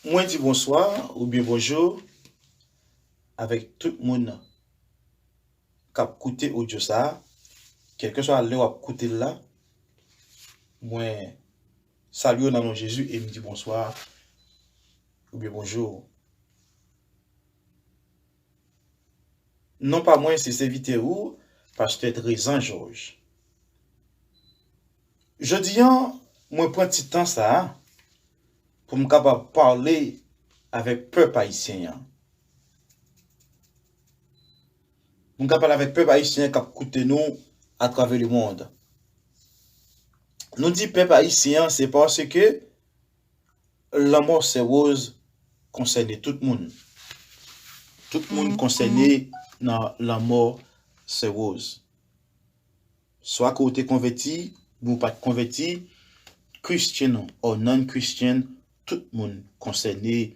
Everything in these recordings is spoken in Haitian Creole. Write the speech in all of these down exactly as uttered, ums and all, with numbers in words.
Mwen di bonswa oubyen bonjou avèk tout moun k ap koute odyo sa a, kèlkeswa lè w ap koute l la. Mwen salye w nan non Jezi e m di bonswa oubyen bonjou. Non pa mwen, se sèvitè ou, pastè Trezan Jòj. Jodi a, mwen pran ti tan sa a pou m kapab pale avèk pèp ayisyen an. Pou m ka pale avèk pèp ayisyen k ap koute nou atravè lemonn. Nou di pèp ayisyen an, se paske lanmò Sè Rose konsène tout moun. Tout moun konsène nan lanmò Sè Rose. Swa ke w te konvèti, oubyen w pa t konvèti, Christian or non-Christian, tout moun konsène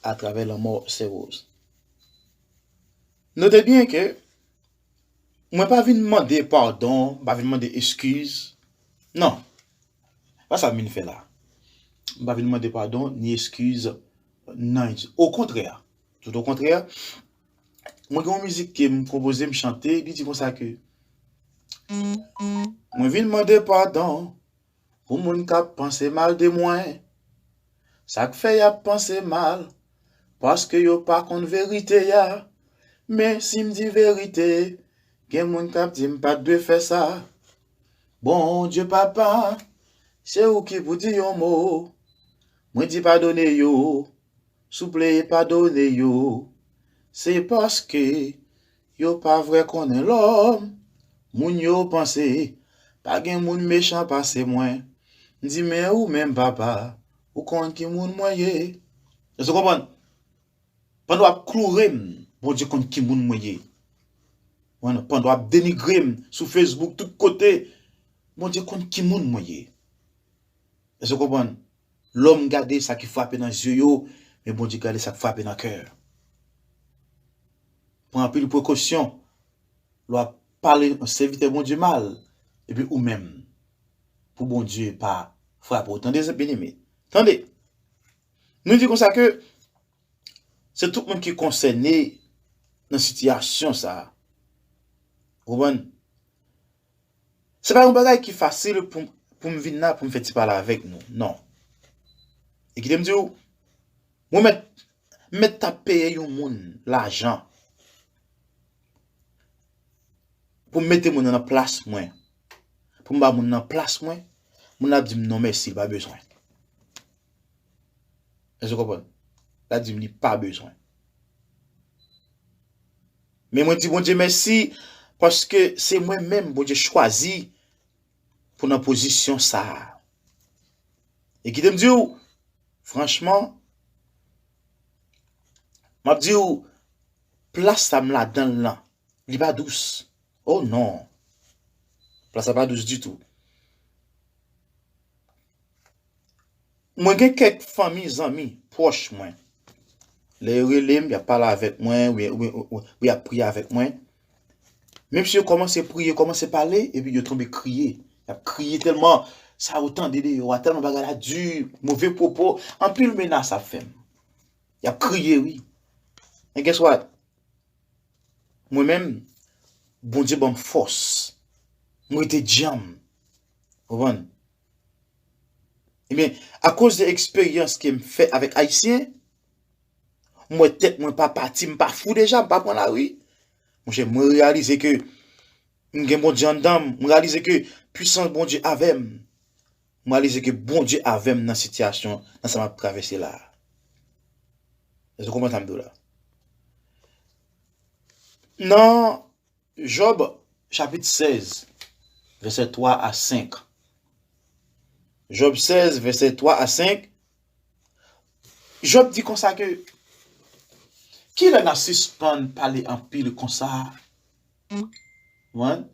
atravè lanmò Sè Rose. Note byen ke mwen pa vin mande padon, m pa vin mande eskiz. Non. Pa sa m vin fè la. M pa vin mande padon ni eskiz nan. Okontrè, tout okontrè, mwen gen yon mizik ke m konpoze, m chante, li di konsa ke mwen vin mande padon pou moun k ap panse mal de mwen. Sa k fè y ap panse mal, paske yo pa konn verite a. Men si m di verite, gen moun k ap di m pa t dwe fè sa. Bondye Papa, se ou ki pou di yon mo. Mwen di padone yo, souple padone yo. Se paske yo pa vrè konnen lòm. Moun yo panse pa gen moun mechan pase mwen. M di, men ou menm, Papa, ou konn ki moun mwen ye. Èske w konprann? Pandan w ap kloure m, Bondye konn ki moun mwen ye. Pandan w ap denigre m sou Facebook, tout kote, Bondye konn ki moun mwen ye. Èske w konprann? Lòm gade sa ki frape nan zye yo, men Bondye gade sa k frape nan kè. Pran anpil prekosyon lè w ap pale yon sèvitè Bondye mal, epi ou menm, pou Bondye pa frape w. Tande, byeneme. Tande. Nou di konsa ke se tout moun ki konsène nan sitiyasyon sa a. Ou konprann? Se pa yon bagay ki fasil pou, pou m vin la, pou m fè ti pale avèk nou. Non. E kite m di w, mwen mèt, m mèt ta peye yon moun lajan pou m mete moun nan nan plas mwen. Pou m ba moun nan plas mwen, moun nan ap di m non mèsi, li pa bezwen. Èske w konprann? L ap di m li pa bezwen. Men mwen di Bondye mèsi, paske se mwen menm Bondye chwazi pou nan pozisyon sa a. E kite m di w, franchman, m ap di w, plas sa m ladan l lan, li pa dous. Oh non. Plas la pa dous ditou. Mwen gen kèk fanmi, zanmi, pwòch mwen. Lè yo rele m, y ap pale avèk mwen, wi, wi, wi, wi, y ap priye avèk mwen. Menm si yo kòmanse priye, kòmanse pale, epi yo tonbe kriye. Y ap kriye tèlman sa yo tande deyò a, tèlman bagay la di, move pwopo, anpil menas ap fè m. Y ap kriye, wi. And guess what? Mwen menm, Bondye ban m fòs. Mwen rete djanm. Konprann? Ebyen, akoz de eksperyans ke m fè avèk Ayisyen, m wè tèt mwen pa pati, m pa fou deja, m pa pran lari. Monchè, mwen reyalize ke m gen Bondye anndan m, m reyalize ke pwisans Bondye avè m. M reyalize ke Bondye avè m nan sitiyasyon, nan sa m ap travèse la a. Èske w konprann sa m di w la? Nan Jòb, chapit sèz, vèsè twa a senk. Jòb sèz, vèsè twa a senk. Jòb di konsa ke, kilè n a sispann pale anpil konsa? Wan?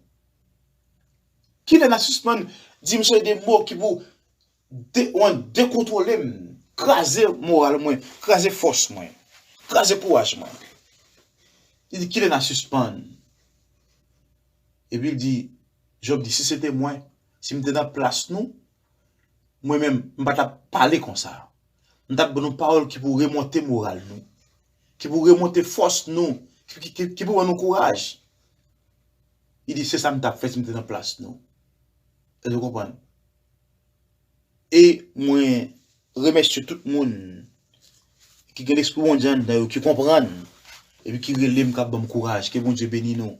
Kilè n a sispann di m seri de mo ki pou de-, wan, dekontwole m, kraze moral mwen, kraze fòs mwen, kraze kouraj mwen? Li di, kilè n a sispann? Epi l di, Jòb di, si se te mwen, si m te nan plas nou, mwen menm, m pa t ap pale konsa. M t ap ban nou pawòl ki pou remonte moral nou, ki pou remonte fòs nou, ki, ki, ki, ki pou ban nou kouraj. Li di, se sa m t ap fè si m te nan plas nou. Èske w konprann? E mwen remèsye tout moun ki gen lespri Bondye anndan yo, ki konprann, epi ki rele m, k ap ban m kouraj. Ke Bondye beni nou.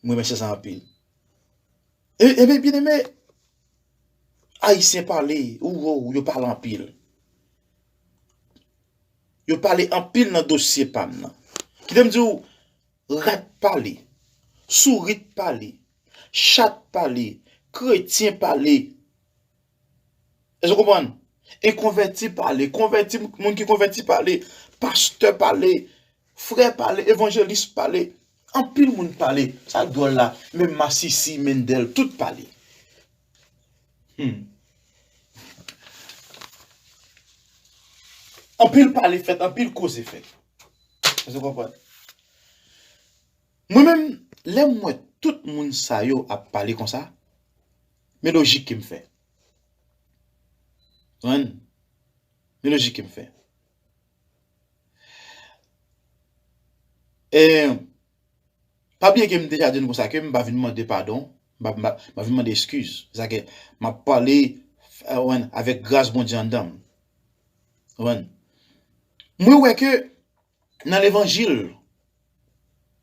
Mwen remèsye sa anpil. E, e byen, byeneme, Ayisyen pale, ou, ou, yo pale anpil. Yo pale anpil nan dosye pa m nan. Kite m di w, rat pale, sourit pale, chat pale, kretyen pale. Èske w konprann? E konvèti pale, konvèti, moun ki konvèti pale, pastè pale, frè pale, evanjelis pale. Anpil moun pale. Sa dwòl la, menm masisi, Mendel, tout pale. Hmm. Anpil pale fèt, anpil koze fèt. Èske w konprann? Mwen menm, lè m wè tout moun sa yo ap pale konsa, men lojik ke m fè. Konprann? Men lojik ke m fè. E, pa bliye ke m deja di nou konsa ke m pa vin mande padon, m pa, m pa, m pa vin mande eskiz. Sa ke m ap pale, eh, konprann, avèk gras Bondye anndan m. Konprann? Mwen wè ke nan levanjil,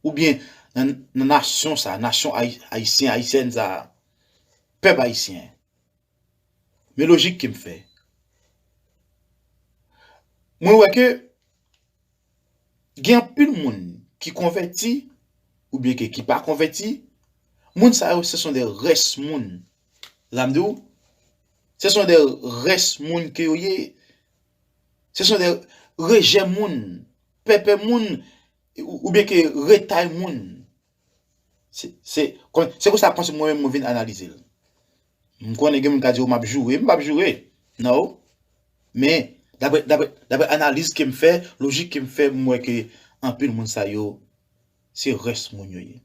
oubyen nan, nan nasyon sa, nasyon ayi-, ayisyen, ayisyèn sa, pèp ayisyen, men lojik ke m fè. Mwen wè ke gen anpil moun ki konvèti, oubyen ke ki pa konvèti, moun sa yo, ce sont des rès moun. Sa m di w, ce sont des rès moun ke yo ye, ce sont des rejè moun, pèpè moun, ou, oubyen ke retay moun. Se, se, kon-, se konsa kòmsi mwen menm mwen vin analize l. M konnen gen moun ka di w m ap joure, m p ap joure. No. Men, daprè, daprè, daprè analiz ke m fè, lojik ke m fè, m wè ke anpil moun sa yo, se rès moun yo ye.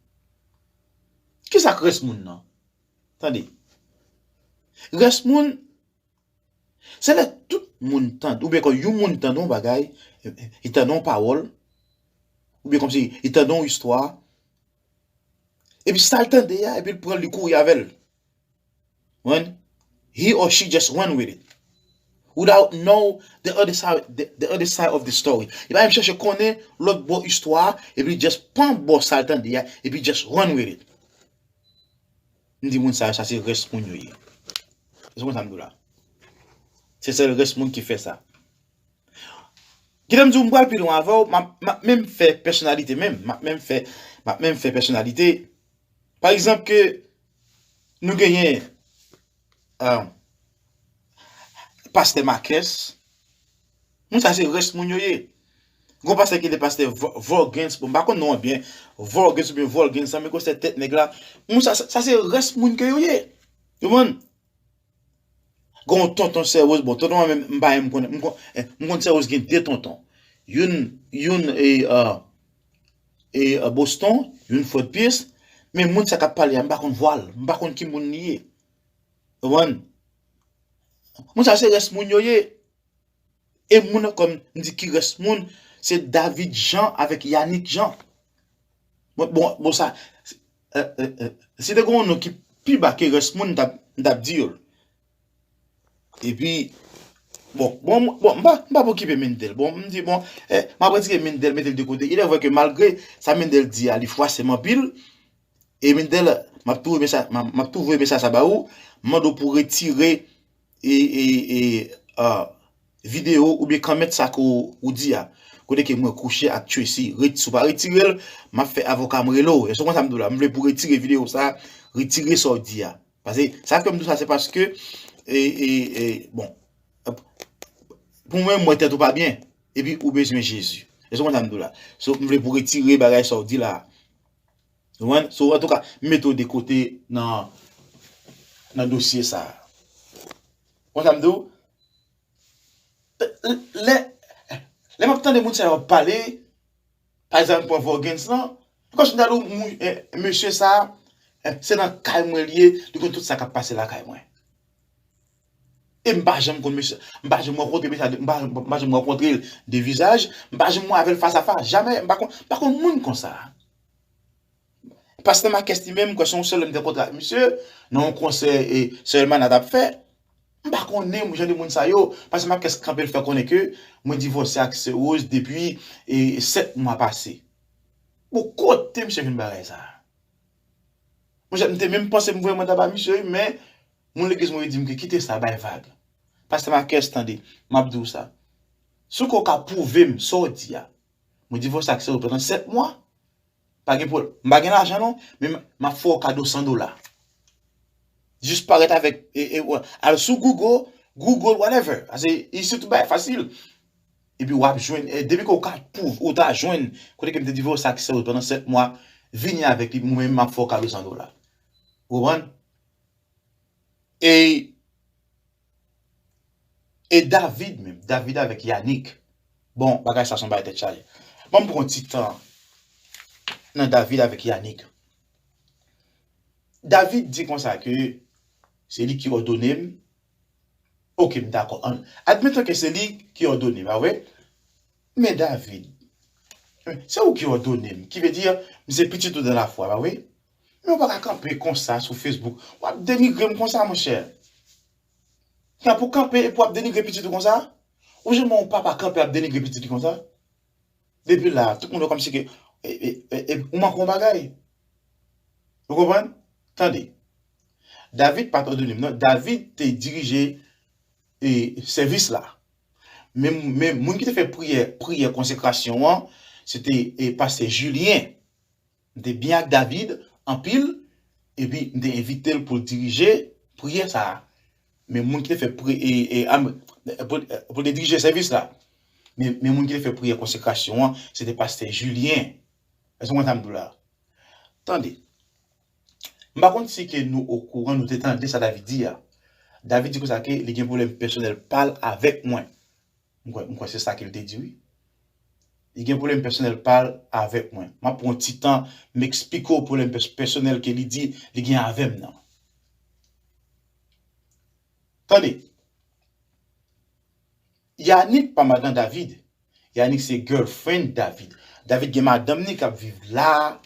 Kisa k rès moun nan? Tande. Rès moun, se lè tout moun tande, oubyen kan yon moun tande yon bagay, li tande yon pawòl, oubyen kòmsi li tande yon istwa, epi sa l tande a, epi l pran l, li kouri avè l. When he or she just run with it. Without know the other side, the, the other side of the story. Li pa menm chèche konnen lòt bò istwa a, epi li just pran bò sa l tande a, epi just run with it. M di moun sa yo, sa se rès moun yo ye. Se konsa m di w la. Se sèl rès moun ki fè sa. Kite m di w, m pral pi lwen avè w, m ap, m ap menm fè pèsonalite menm. M ap menm fè, m ap menm fè pèsonalite. Pa egzanp, ke nou genyen, ah, pastè Makès. Moun sa se rès moun yo ye. Gon pastè ki rele pastè Vo-, Vorgens, bon, m pa konn non an byen, Vorgens oubyen Volgens, sa, men gon sèl tèt nèg la. Moun sa, sa, sa se rès moun ke yo ye. Yo konprann? Gon tonton Sè Woz, bon, tonton an menm, m pa menm konnen, m konn, eh, m konn Sè Woz gen de tonton. Youn, youn, e, ah, e, ah, Boston, youn Fort Pierce, men moun sa k ap pale a, m pa konn vwa l, m pa konn ki moun li ye. Ou konprann? Moun sa se rès moun yo ye. E moun nan, kòm m di ki rès moun, se David Jean avèk Yanick Jean. Bon, bon, bon sa, eh, eh, eh, si te gen yon non ki pi ba ke rès moun, m t ap, m t ap di yo l. Epi, bon, bon, bon, m pa, m pa okipe Mendel. Bon, m di, bon, eh, m ap retire Mendel, mete l de kote. Il est vrai que malgre sa Mendel di a, li fwase m anpil, E Mendel, m ap tou renmen sa, m ap, m ap tou voye mesaj sa ba ou, m mande w pou w retire, e, e, e, ah, videyo oubyen kòmantè sa ke w, ou di a. Kote ke mwen kouche ak Tracy, ret-, si w pa retire l, m ap fè avoka m rele w. Èske w konn sa m di w la? M vle pou w retire videyo sa, retire sa w di a. Paske, sa fè m di w sa, se paske, e, e, e, bon, pou mwen, m wè tèt ou pa byen, epi ou bezwen Jezi. Èske w konn sa m di w la? So, m vle pou w retire bagay sa w di la. Ou konprann? So, antouka, m mete w de kote nan, nan dosye sa a. Ou konn sa m di w? Lè, lè m ap tande moun sa yo ap pale, pa egzanp, m pran Vorgens lan, kòmsi m ta di w, moun, eh, mesye sa a, eh, se nan kay mwen li ye, li konn tout sa k ap pase lakay mwen. M pa janm konn mesye, m pa janm rankontre mesye, m pa, m pa janm rankontre l de vizaj, m pa janm wè avè l fas a fas, jamè, m pa konn, m pa konn moun konsa. Pastè Makès li menm, m kwè se yon sèl lè m te kontre ak misye, nan yon konsè e sè Elmana t ap fè. M pa konnen jan de moun sa yo, pastè Makès kanpe l fè konnen ke mwen divòse ak sè Rose depi e sèt mwa pase. Bon, kote misye jwenn bagay sa? Monchè, m te menm panse m voye manda ba misye wi, men moun legliz mwen yo di m ke kite sa, bay vag. Pastè Makès, tande, m ap di w sa. Si w kwè w ka pwouve m sa w di a, mwen divòse ak sè Rose pandan sèt mwa, pa gen pwoblèm. M pa gen lajan non, men m ap fè w kado san dola. Jis parèt avèk, e, e, al sou Google, Google, whatever. Ase, isi tout bagay fasil. Epi w ap jwenn, e, depi ke w ka pwouve, ou ta jwenn kote ke m te divòse ak sè Rose pandan sèt mwa, vini avèk li, mwen menm m ap fè w kado san dola. Ou konprann? E, e David menm, David avèk Yannick. Bon, bagay sa se yon bagay tèt chaje. Ban m pran ti tan nan David avèk Yannick. David di konsa ke se li ki òdone m. Oke, m dakò. An, admeton ke se li ki òdone, pa vre? Men David, se ou ki òdone m, ki vle di, m se pitit ou dan lafwa, pa vre? Men ou pa ka kanpe konsa sou Facebook. W ap denigre m konsa, monchè. Nan pou kanpe epi w ap denigre pitit ou konsa? Ou janm wè yon papa kanpe ap denigre pitit li konsa? Depi la, tout moun wè kòmsi ke, e, e, e, e, ou manke yon bagay. Ou konprann? Tande. David pa t òdone m, non. David te dirije, e, sèvis la. Men, men moun ki te fè priyè, priyè konsekrasyon an, se te, e, pastè Julien. M te byen ak David anpil, epi m te envite l pou l dirije priyè sa a. Men moun ki te fè pri-, e, e, am-, pou, pou l te dirije sèvis la. Men, men moun ki te fè priyè konsekrasyon an, se te pastè Julien. Èske w konprann sa m di w la? Tande. M pa konn si ke nou okouran, nou te tande sa David di a. David di konsa ke li gen pwoblèm pèsonèl pa l avèk mwen. M kwè, m kwè se sa ke l te di, wi. Li gen pwoblèm pèsonèl pa l avèk mwen. M ap pran yon ti tan, m eksplike w pwoblèm pès-, pèsonèl ke li di li gen avè m nan. Tande. Yannick pa madan David. Yannick se girlfriend David. David gen madanm ni k ap viv la,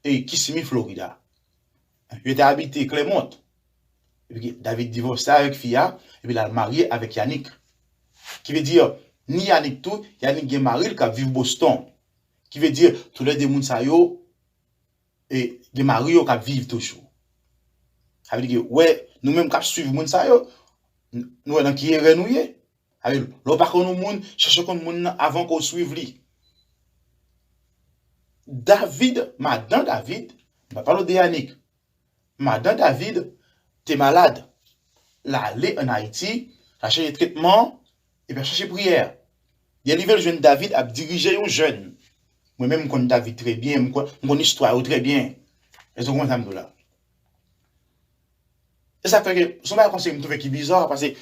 e Kissimmee, Florida. Yo te abite Clermont. Epi David divòse avèk fi a, epi l al marye avèk Yannick. Ki vle di, ni Yannick tou, Yannick gen mari l k ap viv Boston. Ki vle di, toulède moun sa yo, e, gen mari yo k ap viv toujou. Sa vle di ke, wè, nou menm k ap swiv moun sa yo, n-, nou wè nan ki erè nou ye. Sa vle di, lè w pa konn yon moun, chèche konn moun nan avan ke w swiv li. David, madan David, m pa pale w de Yannick. Madan David te malad. L ale ann Ayiti, l al chèche tretman, epi l al chèche priyè. Delivre l jwenn David ap dirije yon jèn. Mwen menm, m konn David trè byen, m konn, m konn istwa yo trè byen. Èske w konprann sa m di w la? E sa k fè ke, se yon bagay konsa m twouve ki biza, paske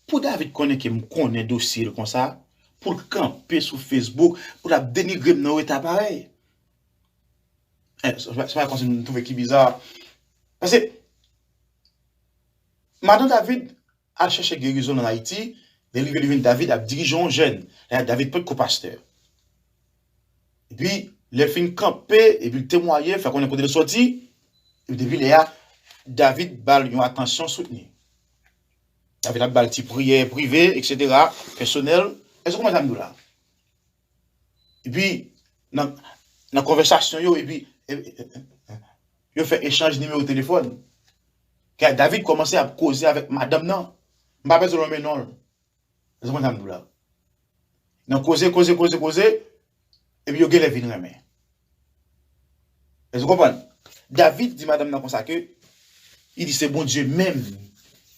pou David konnen ke m konnen dosye l konsa, pou l kanpe sou Facebook, pou l ap denigre m nan eta parèy. E, se, se bagay konsa m twouve ki biza. Paske, madan David al chèche gerizon l ann Ayiti, delivre l vin David ap dirije yon jèn. Lè a David potko pastè. Epi, lè l fin kanpe, epi l temwaye, fè konnen kote l sòti, epi depi lè a, David ba l yon atansyon soutni. David ap ba l ti priyè prive, etsetera, pèsonèl. Èske w konprann sa m di w la? Epi, nan, nan konvèsasyon yo, epi, e, e, e, yo fè echanj nimewo telefòn. Kè David kòmanse ap koze avèk madanm nan. M pa bezwen nonmen non l. Èske w konprann sa m di w la? Nan koze, koze, koze, koze, epi yo genlè vin renmen. Èske w konprann? David di madanm nan konsa ke, li di se Bondye menm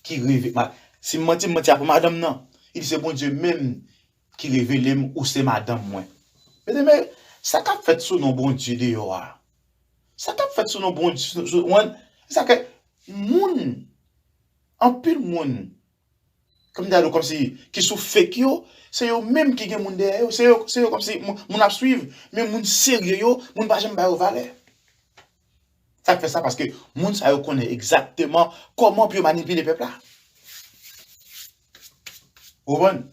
ki reve-, ma-, si m manti, m manti apre madanm nan. Li di se Bondye menm ki revele m ou se madanm mwen. Mezanmi, sa k ap fèt sou non Bondye deyò a? Sa k ap fèt sou non Bondye, sou, sou, wan-, sa ke moun, anpil moun, kòm di a nou kòmsi, ki sou fake yo, se yo menm ki gen moun dèyè yo, se yo, se yo kòmsi moun, moun ap swiv, men moun serye yo, moun pa janm ba yo valè. Sa k fè sa, paske moun sa yo konnen egzakteman kòman pou yo manipile pèp la. Ou konprann?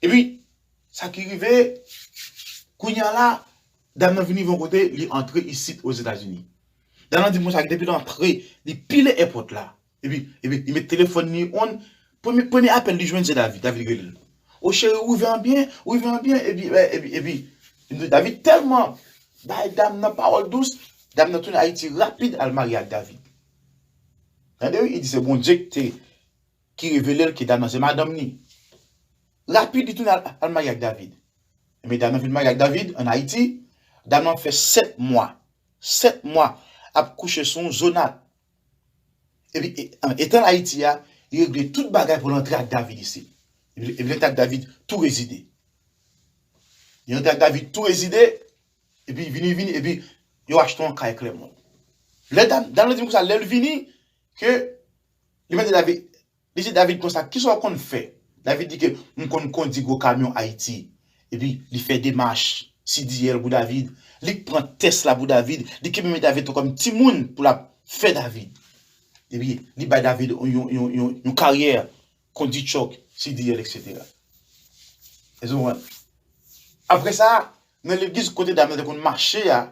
Epi, sa ki rive, kounye a la, dam nan vin rive yon kote, li antre isit Ozetazini. Dam nan di m konsa, depi l antre, li pile èpòt la. Epi, epi, li met telefòn li on. Premye, premye apèl li jwenn se David. David rele l. O cheri, ou rive an byen? Ou rive an byen? Epi, epi, epi, David tèlman bay dam nan pawòl dous, dam nan tounen Ayiti rapid al marye ak David. Tande wi, li di se Bondye ki te, ki revele l ke dam nan se madanm li. Rapid, li tounen al, al marye ak David. Ebyen, dam nan vin marye ak David ann Ayiti. Dam nan fè sèt mwa. Sèt mwa ap kouche sou yon zonat. Epi, e, an, etan l Ayiti a, li regle tout bagay pou l antre ak David isit. Epi, epi l antre ak David tou rezide. Li antre ak David tou rezide, epi vini, vini, epi yo achte yon kay Clermont. Lè dam, dam nan di m konsa, lè l vini, ke li mande David, li di David konsa, kisa w konn fè? David di ke m konn kondi gwo kamyon Ayiti. Epi li fè demach C D L pou David. Li k pran tès la pou David. Li kenbe men David tankou kòm timoun pou l ap fè David. Epi li bay David yon, yon, yon, yon karyè, kondi tchòk, C D L, et cetera. Èske w konprann? Apre sa, nan legliz kote dam nan te konn mache a,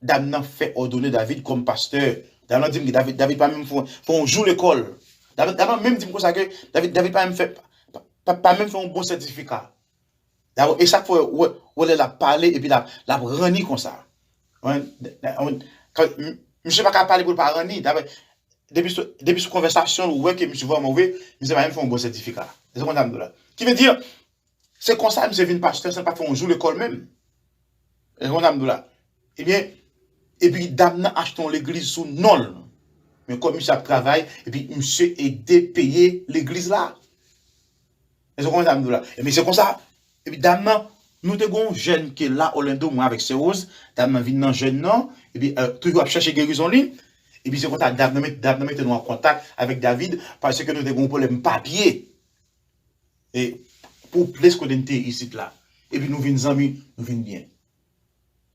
dam nan fè òdone David kòm pastè. Dam nan di m ke David, David pa menm fè, fè yon jou lekòl. Dam, dam nan menm di m konsa ke David, David pa menm fè, pa, pa, pa menm fè yon bon sètifika. Dabò, e sa k fè w wè, wè lè l ap pale epi l ap, l ap ranni konsa. Wen, wen, kan, m, misye pa ka pale pou l pa ranni. Dabò, depi sou, depi sou konvèsasyon l, ou wè ke misye vrèman vre, misye pa menm fè yon bon sètifika. Èske w konprann sa m di w la? Ki vle di, se konsa misye vin pastè san l pa fè yon jou lekòl menm. Èske w konprann sa m di w la? Ebyen, epi dam nan achte yon legliz sou non l. Men kòm misye ap travay, epi misye ede peye legliz la. Èske w konprann sa m di w la? Ebyen, se konsa. Epi dam nan, nou te gen yon jèn ke la Orlando, mwen avèk sè Rose, dam nan vin nan jèn nan, epi, e, toujou ap chèche gerizon li. Epi se konsa, dam nan met, dam nan mete nou an kontak avèk David, paske nou te gen yon pwoblèm papye. E pou plis kote n te isit la. Epi nou vin zanmi, nou vin byen.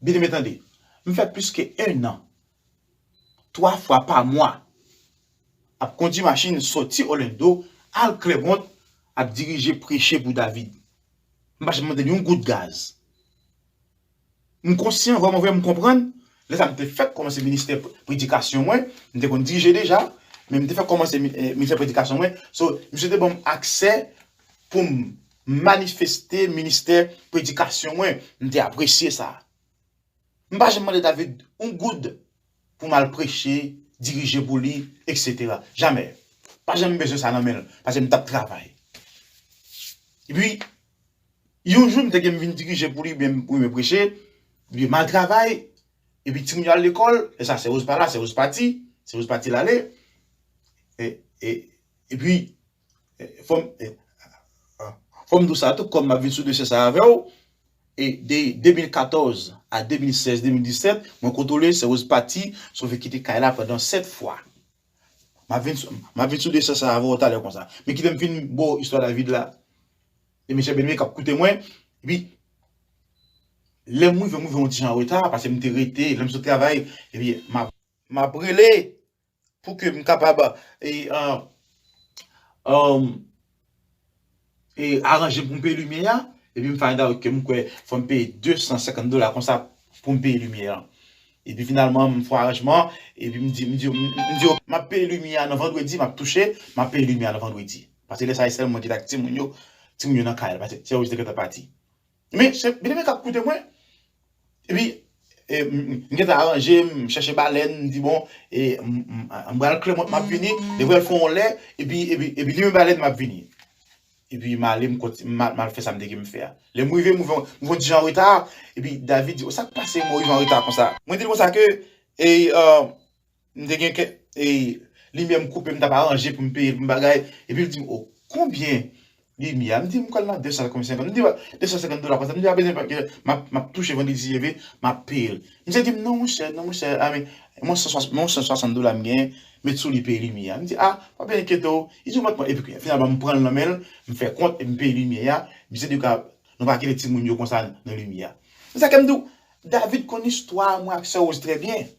Byeneme, tande, m fè plis ke en an, twa fwa pa mwa, ap kondi machin soti Orlando, al Clermont, ap dirije preche pou David. M pa janm mande l yon goud gaz. M konsyan, vrèman vre, m konprann. Lè sa m te fèk kòmanse ministè pre-, predikasyon mwen, m te konn dirije deja, men m te fèk kòmanse mi-, eh, ministè predikasyon mwen. So, misye te ban m aksè pou m manifeste ministè predikasyon mwen. M te apresye sa. M pa janm mande David yon goud pou m al preche, dirije pou li, et cetera. Jamè. Pa janm bezwen sa nan men l, paske m t ap travay. Epi, yon jou, m te gen m vin dirije pou li, oubyen, oubyen preche, epi m al travay, epi timoun yo al lekòl, e sa, sè Rose pa la, sè Rose pati, sè Rose pati l ale, e, e, epi, e, fò m, e, fò m di w sa tou, kòm m ap vin sou dosye sa avè w, e de de mil katòz a de mil sèz, de mil disèt, mwen kontwole sè Rose pati, sove kite kay la pandan sèt fwa. M ap vin sou, m ap vin sou dosye sa avè w talè konsa. Men kite m fin ba w istwa David la. E mesye byeneme k ap koute mwen, epi lè m rive, m rive yon ti jan an reta, paske m te rete, lè m sot travay, epi m ap, m ap rele pou ke m kapab, e, e, e, aranje pou m peye limyè a, epi m find out ke m kwè fò m peye de san senkant dola konsa pou m peye limyè a. Epi finalman, m fè aranjman, epi m di, m di, m, m di yo, m ap peye limyè a nan vandredi, m ap touche, m ap peye limyè a nan vandredi. Paske lè sa a, e sèl mwen ki t ak timoun yo, timoun yo nan kay la, paske sè Rose te gentan pati. Men, se, byeneme k ap koute mwen, epi, e, m, m, m gentan aranje, m chèche balèn, m di, bon, e, m, m, m pral Clermont, m ap vini, li pral fè yon lè, epi, epi, epi li menm balèn, m ap vini. Epi m ale, m konti-, m al, m al fè sa m te gen m fè a. Lè m rive, m rive, m rive yon ti jan an reta, epi David di, o, sa k pase, m rive an reta konsa? Mwen di l konsa ke, e, e, m te gen kè, e, limyè m koupe, m t ap aranje pou m peye l, pou m bagay. Epi l di m, o, konbyen limyè a? M di, m kwè l nan de san senkant. M di, de san senkant dola konsa. M di, pa bezwen, paske m ap, m ap touche vandredi si Dye vle, m ap peye l. Misye di m, non, monchè, non, monchè, a, men, mwen san swasant, mwen san swasant dola m genyen, met sou li peye limyè a. M di, a, pa bezwen enkyete w. Li di, mwen, epi finalman, m pran l nan men l, m fè kont, epi m peye limyè a. Misye di, ka, nou pa kite timoun yo konsa nan limyè a. Se sa ke m di w, David konn istwa mwen ak sè Rose trè byen.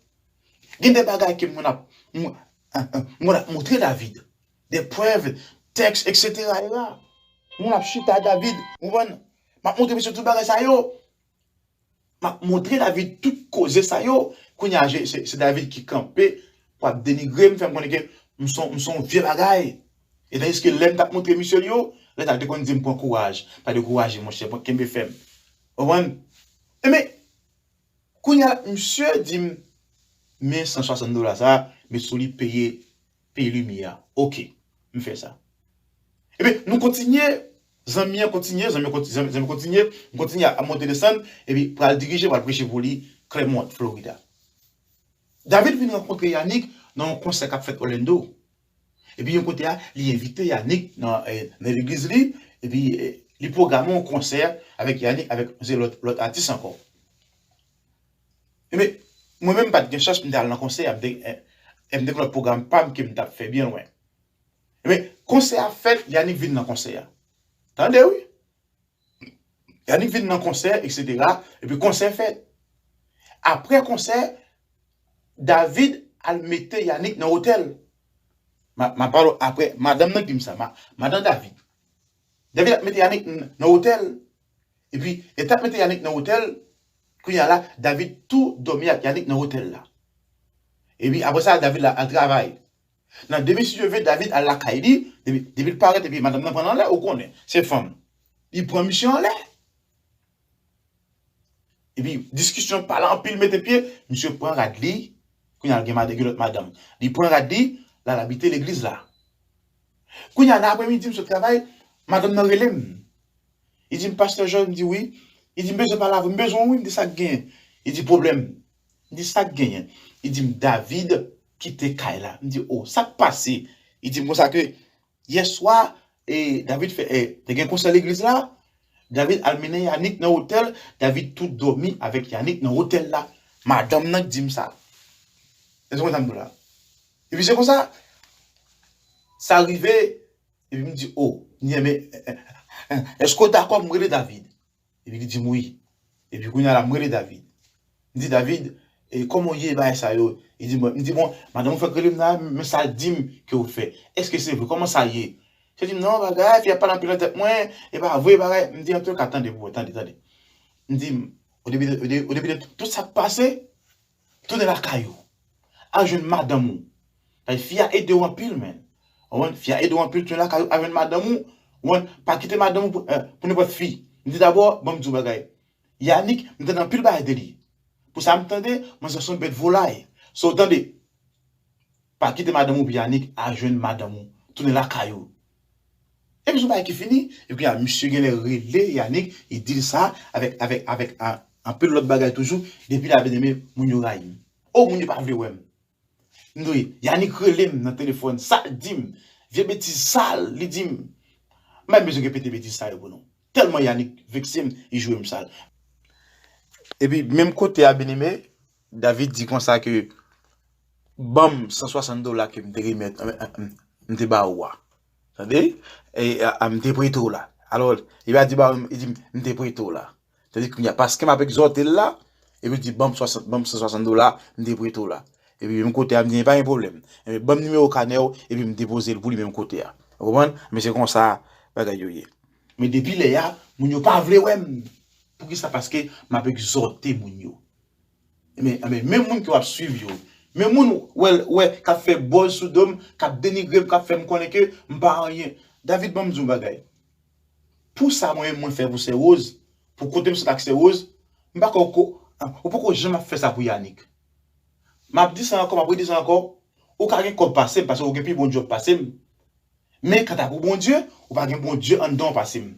Gen de bagay ke mwen ap, mwen, mwen ap montre David. De prèv, tèks, et cetera, et cetera. Moun ap chita David, ou konprann? M ap montre misye tout bagay sa yo. M ap montre David tout koze sa yo. Kounye a, se, se David ki kanpe pou ap denigre m, fè m konnen ke m son, m son vye bagay. E tandiske lè m t ap montre misye l yo, lè sa l te konn di m pran kouraj. Pa dekouraje, monchè, pran kenbe fèm. Ou konprann? Ebyen, kounye a, misye di m, men san swasant dola sa, met sou li peye, peye limyè a. Oke, m fè sa. Ebyen, nou kontinye, zanmi an kontinye, zanmi an konti-, zanmi, zanmi kontinye, m kontinye ap monte desann, epi pral dirije, pral preche pou li, Clermont, Florida. David vin rankontre Yannick nan yon konsè k ap fèt Orlando. Epi yon kote a, li envite Yannick nan, eh, nan legliz li, epi, eh, li pwograme yon konsè avèk Yannick, avèk se lòt, lòt atis ankò. Ebyen, mwen menm m pa t gen chans, m te al nan konsè a, m te, eh, eh, m te gen lòt pwogram pa m ke m t ap fè byen lwen. Ebyen, konsè a fèt, Yannick vin nan konsè a. Tande, wi. Yannick vin nan konsè, etsetera. Epi konsè fèt. Apre konsè, David al mete Yannick nan otèl. Ma, ma pale apre, madanm nan ki di m sa, ma, madanm David. David ap mete Yannick n-, nan otèl. Epi, e t ap mete Yannick nan otèl, kounye a la, David tou dòmi ak Yannick nan otèl la. Epi, apre sa, David la al travay. Nan demen, si Dye vle, David al lakay li, depi, depi l parèt, epi madanm nan pran l anlè, ou konnen, se fanm. Li pran misye anlè. Epi, diskisyon, pale anpil, mete pye, misye pran rad li, kounye a l gen madanm, gen lòt madanm. Li pran rad li, l al abite legliz la. Kounye a, nan apremidi, m sot travay, madanm nan rele m. Li di m, "Pastè Georges," m di, "Wi." Li di, "M bezwen pale avè w, m bezwen w, wi." M di, "Sa k genyen?" Li di, "Pwoblèm." M di, "Sa k genyen?" Li di m, "David kite kay la." M di, "O, sa k pase?" Li di m konsa ke yè swa, e, David fè, e, te gen konsè legliz la, David al mennen Yannick nan otèl, David tou dòmi avèk Yannick nan otèl la. Madanm nan k di m sa. Èske w konprann sa m di w la? Epi se konsa, sa rive, epi m di, "O, m di, men, èske w dakò m rele David?" Epi li di m, "Wi." Epi kounye a la, m rele David. M di, "David, e, kòman w ye, bagay sa yo?" Li di, "Bon," m di, "Bon, madanm ou fèk rele m la, men sa l di m ke w fè. Èske se vre? Kòman sa ye?" Li di m, "Non, bagay, fi a pale anpil nan tèt mwen, e pa vre, bagay." M di, "Antouka, tande, bro, tande, tande." M di, "O depi de, o de, o depi de tout sa k pase, tounen lakay ou. Al jwenn madanm ou." Fi a ede w anpil, men. Ou konprann? Fi a ede w anpil, tounen lakay ou, al jwenn madanm ou. Ou konprann? Pa kite madanm ou pou, eh, pou nenpòt fi. M di, "Dabò, ban m di w bagay. Yannick, m tande anpil bagay de li. Pou sa m tande, manzè se yon bèt volay. So, tande, pa kite madanm ou pou Yannick, al jwenn madanm ou. Tounen lakay ou." Epi se yon bagay ki fini, epi a, misye genlè rele Yannick, li di l sa, avèk, avèk, avèk, a, anpil lòt bagay toujou, depi la, byeneme, moun yo rayi m. O, moun yo pa vle wè m. M di, Yannick rele m nan telefòn, sa l di m, vye betiz sal, li di m. M pa bezwen repete betiz sa yo pou nou. Tèlman Yannick vekse m, li jwe m sal. Epi, menm kote a, byeneme, David di konsa ke, "Ban m san swasant dola ke m te remèt, m, m, m te ba ou a." Tande? E, a, a, m te prete w la. Alò, li pa di ba ou, li di, "M te prete w la." Tande kounye a, paske m ap egzòte l la, epi l di, "Ban m swasant, ban m san swasant dola, m te prete w la." Epi menm kote a, m di, "Pa gen pwoblèm. Ebyen, ban m nimewo kanè w, epi m depoze l pou li menm kote a." Ou konprann? Men se konsa bagay yo ye. Men depi lè a, moun yo pa vle wè m. Poukisa? Paske m ap egzòte moun yo. Men, men, men moun ke w ap swiv yo, men moun wè, wè, k ap fè buzz sou do m, k ap denigre m, k ap fè m konnen ke m pa anyen. David, ban m di w yon bagay. Pou sa mwen menm mwen fè pou Sè Rose, pou kote m sot ak Sè Rose, m pa kwè ou ko-, ou poko janm ap fè sa pou Yannick. M ap di sa ankò, m ap redi sa ankò, ou ka gen kòb pase m, paske ou gen pi bon djòb pase m. Men kanta pou Bondye, ou pa gen Bondye anndan w pase m.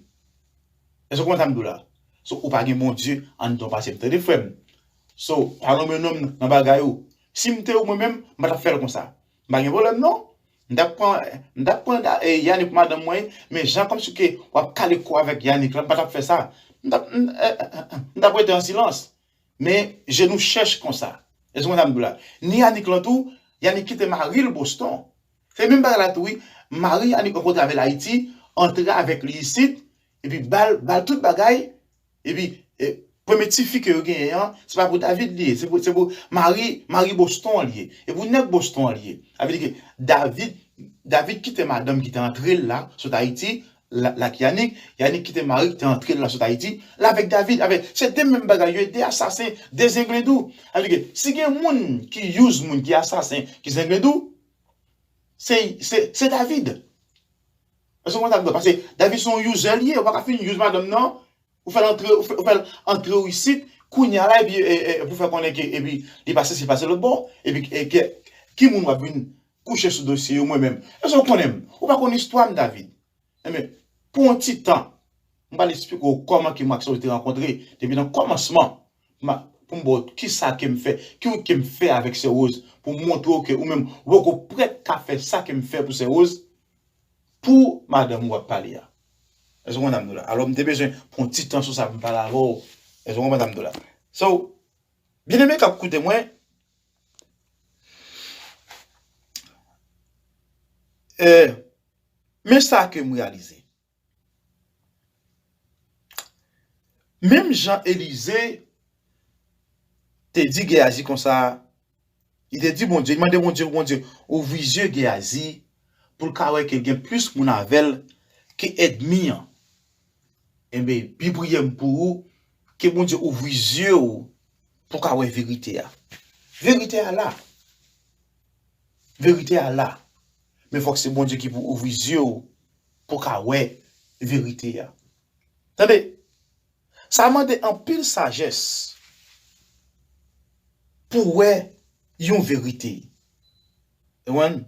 Èske w konprann sa m di w la? So, ou pa gen Bondye anndan w pase m. Tande frè m. So, pa lonmen non m nan bagay ou. Si m te ou mwen menm, m pa t ap fè l konsa. M pa gen pwoblèm non. M t ap pran, m t ap pran da-, e, Yannick pou madanm mwen, men jan kòmsi ke w ap kale kò avèk Yannick la, m pa t ap fè sa. M t ap, m, e, e, e, e, m t ap rete an silans. Men je nou chèch konsa. Èske w konn sa m di w la? Ni Yannick lan tou, Yannick kite mari l Boston. Se menm bagay la tou wi. Mari Yannick rankontre avè l Ayiti, antre avèk li isit, epi ba l, ba l tout bagay, epi, e, premye tifi ke yo genyen an, se pa pou David li ye, se pou, se pou mari, mari Boston an li ye. E pou nèg Boston an li ye. Sa vle di ke David, David kite madanm ki te antre l la, sot Ayiti, la, la ki Yanik, Yanik kite mari ki te antre l la sot Ayiti, l avèk David, avèk, se de menm bagay yo, de asasen, de zenglendou. Sa vle di ke si gen moun ki use moun, ki asasen, ki zenglendou, se, se, se David. Èske w konprann sa m di w la? Paske David se yon user li ye, ou pa ka fin use madanm nan, ou fè l antre, ou fè, ou fè l antre w isit, kounye a la, epi, e, e, pou fè konnen ke, epi, li pase, si pase lòt bò, epi, e, ke, ki moun w ap vin kouche sou dosye yo, mwen menm. Èske w konnen m? Ou pa konn istwa m, David. Enben, pou yon ti tan, m pral esplike w kòman ke mwen ak Sè Rose te rankontre, depi nan kòmansman, ma, pou m ba w kisa ke m fè, ki wout ke m fè avèk Sè Rose, pou m montre w ke ou menm, ou poko prèt ka fè sa ke m fè pou Sè Rose, pou madanm ou w ap pale a. Èske w konprann sa m di w la? Alò, m te bezwen pran yon ti tan sou sa pou m pale avè w. Èske w konprann sa m di w la? So, byeneme k ap koute mwen, eh, men sa ke m reyalize. Menm jan Elize te di Geyazi konsa, li te di Bondye, li mande Bondye pou Bondye ouvri zye Geyazi pou l ka wè ke l gen plis moun avè l ke ènmi an. Enben, pi priyè m pou ou, ke Bondye ouvri zye w pou w ka wè verite a. Verite a la. Verite a la. Men fòk se Bondye ki pou ouvri zye w pou w ka wè verite a. Tande, sa mande anpil sajès pou wè yon verite. Ou konprann?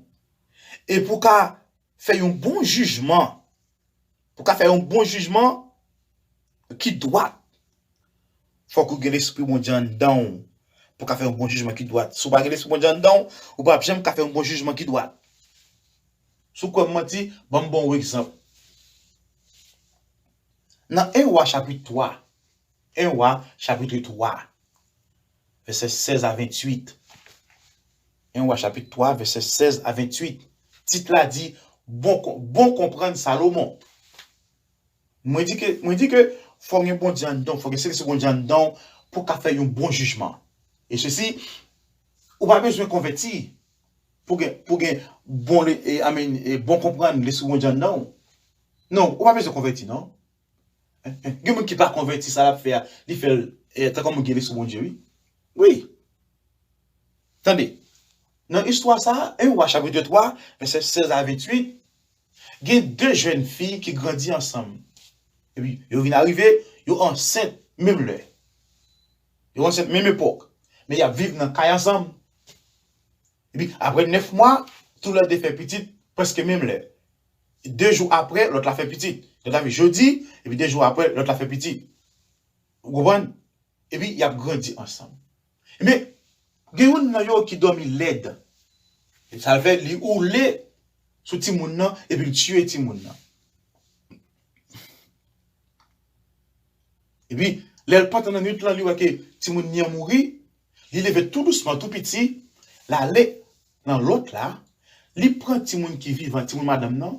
E pou w ka fè yon bon jijman, pou w ka fè yon bon jijman ki dwat, fòk ou gen Lespri Bondye anndan w pou w ka fè yon bon jijman ki dwat. Si w pa gen Lespri Bondye anndan w, ou p ap janm ka fè yon bon jijman ki dwat. Si w kwè m manti, ban m ba w yon egzanp. Nan en Wa chapit twa, en Wa chapit twa, vèsè sèz a venntuit. En Wa chapit twa, vèsè sèz a venntuit. Tit la di, bon, bon konprann Salomon. Mwen di ke, mwen di ke fò gen Bondye anndan w, fò gen Sentespri Bondye anndan w pou w ka fè yon bon jijman. E sesi, ou pa bezwen konvèti pou gen, pou gen bon, e, I mean, e, bon konprann Lespri Bondye anndan w. Non, ou pa bezwen konvèti, non. Gen moun ki pa konvèti, sa l ap fè a, li fè l, e, tankou moun gen Lespri Bondye, wi. Wi. Tande, nan istwa sa a, en Wa chapit twa, vèsè sèz a venntuit, gen de jèn fi ki grandi ansanm. Epi, yo vin arive, yo ansent menm lè. Yo ansent menm epòk. Men y ap viv nan kay ansanm. Epi, apre nèf mwa, toulède fè pitit prèske menm lè. De jou apre, lòt la fè pitit. Lòt la fè jodi, epi de jou apre, lòt la fè pitit. Ou konprann? Epi, y ap grandi ansanm. Men, gen youn nan yo ki dòmi lèd. E sa l fè, li woule sou timoun nan, epi l tiye timoun nan. Epi, lè l pantan nan nwit lan, li wè ke timoun li an mouri, li leve tou dousman, tou piti, l ale nan lòt la, li pran timoun ki vivan, timoun madanm nan,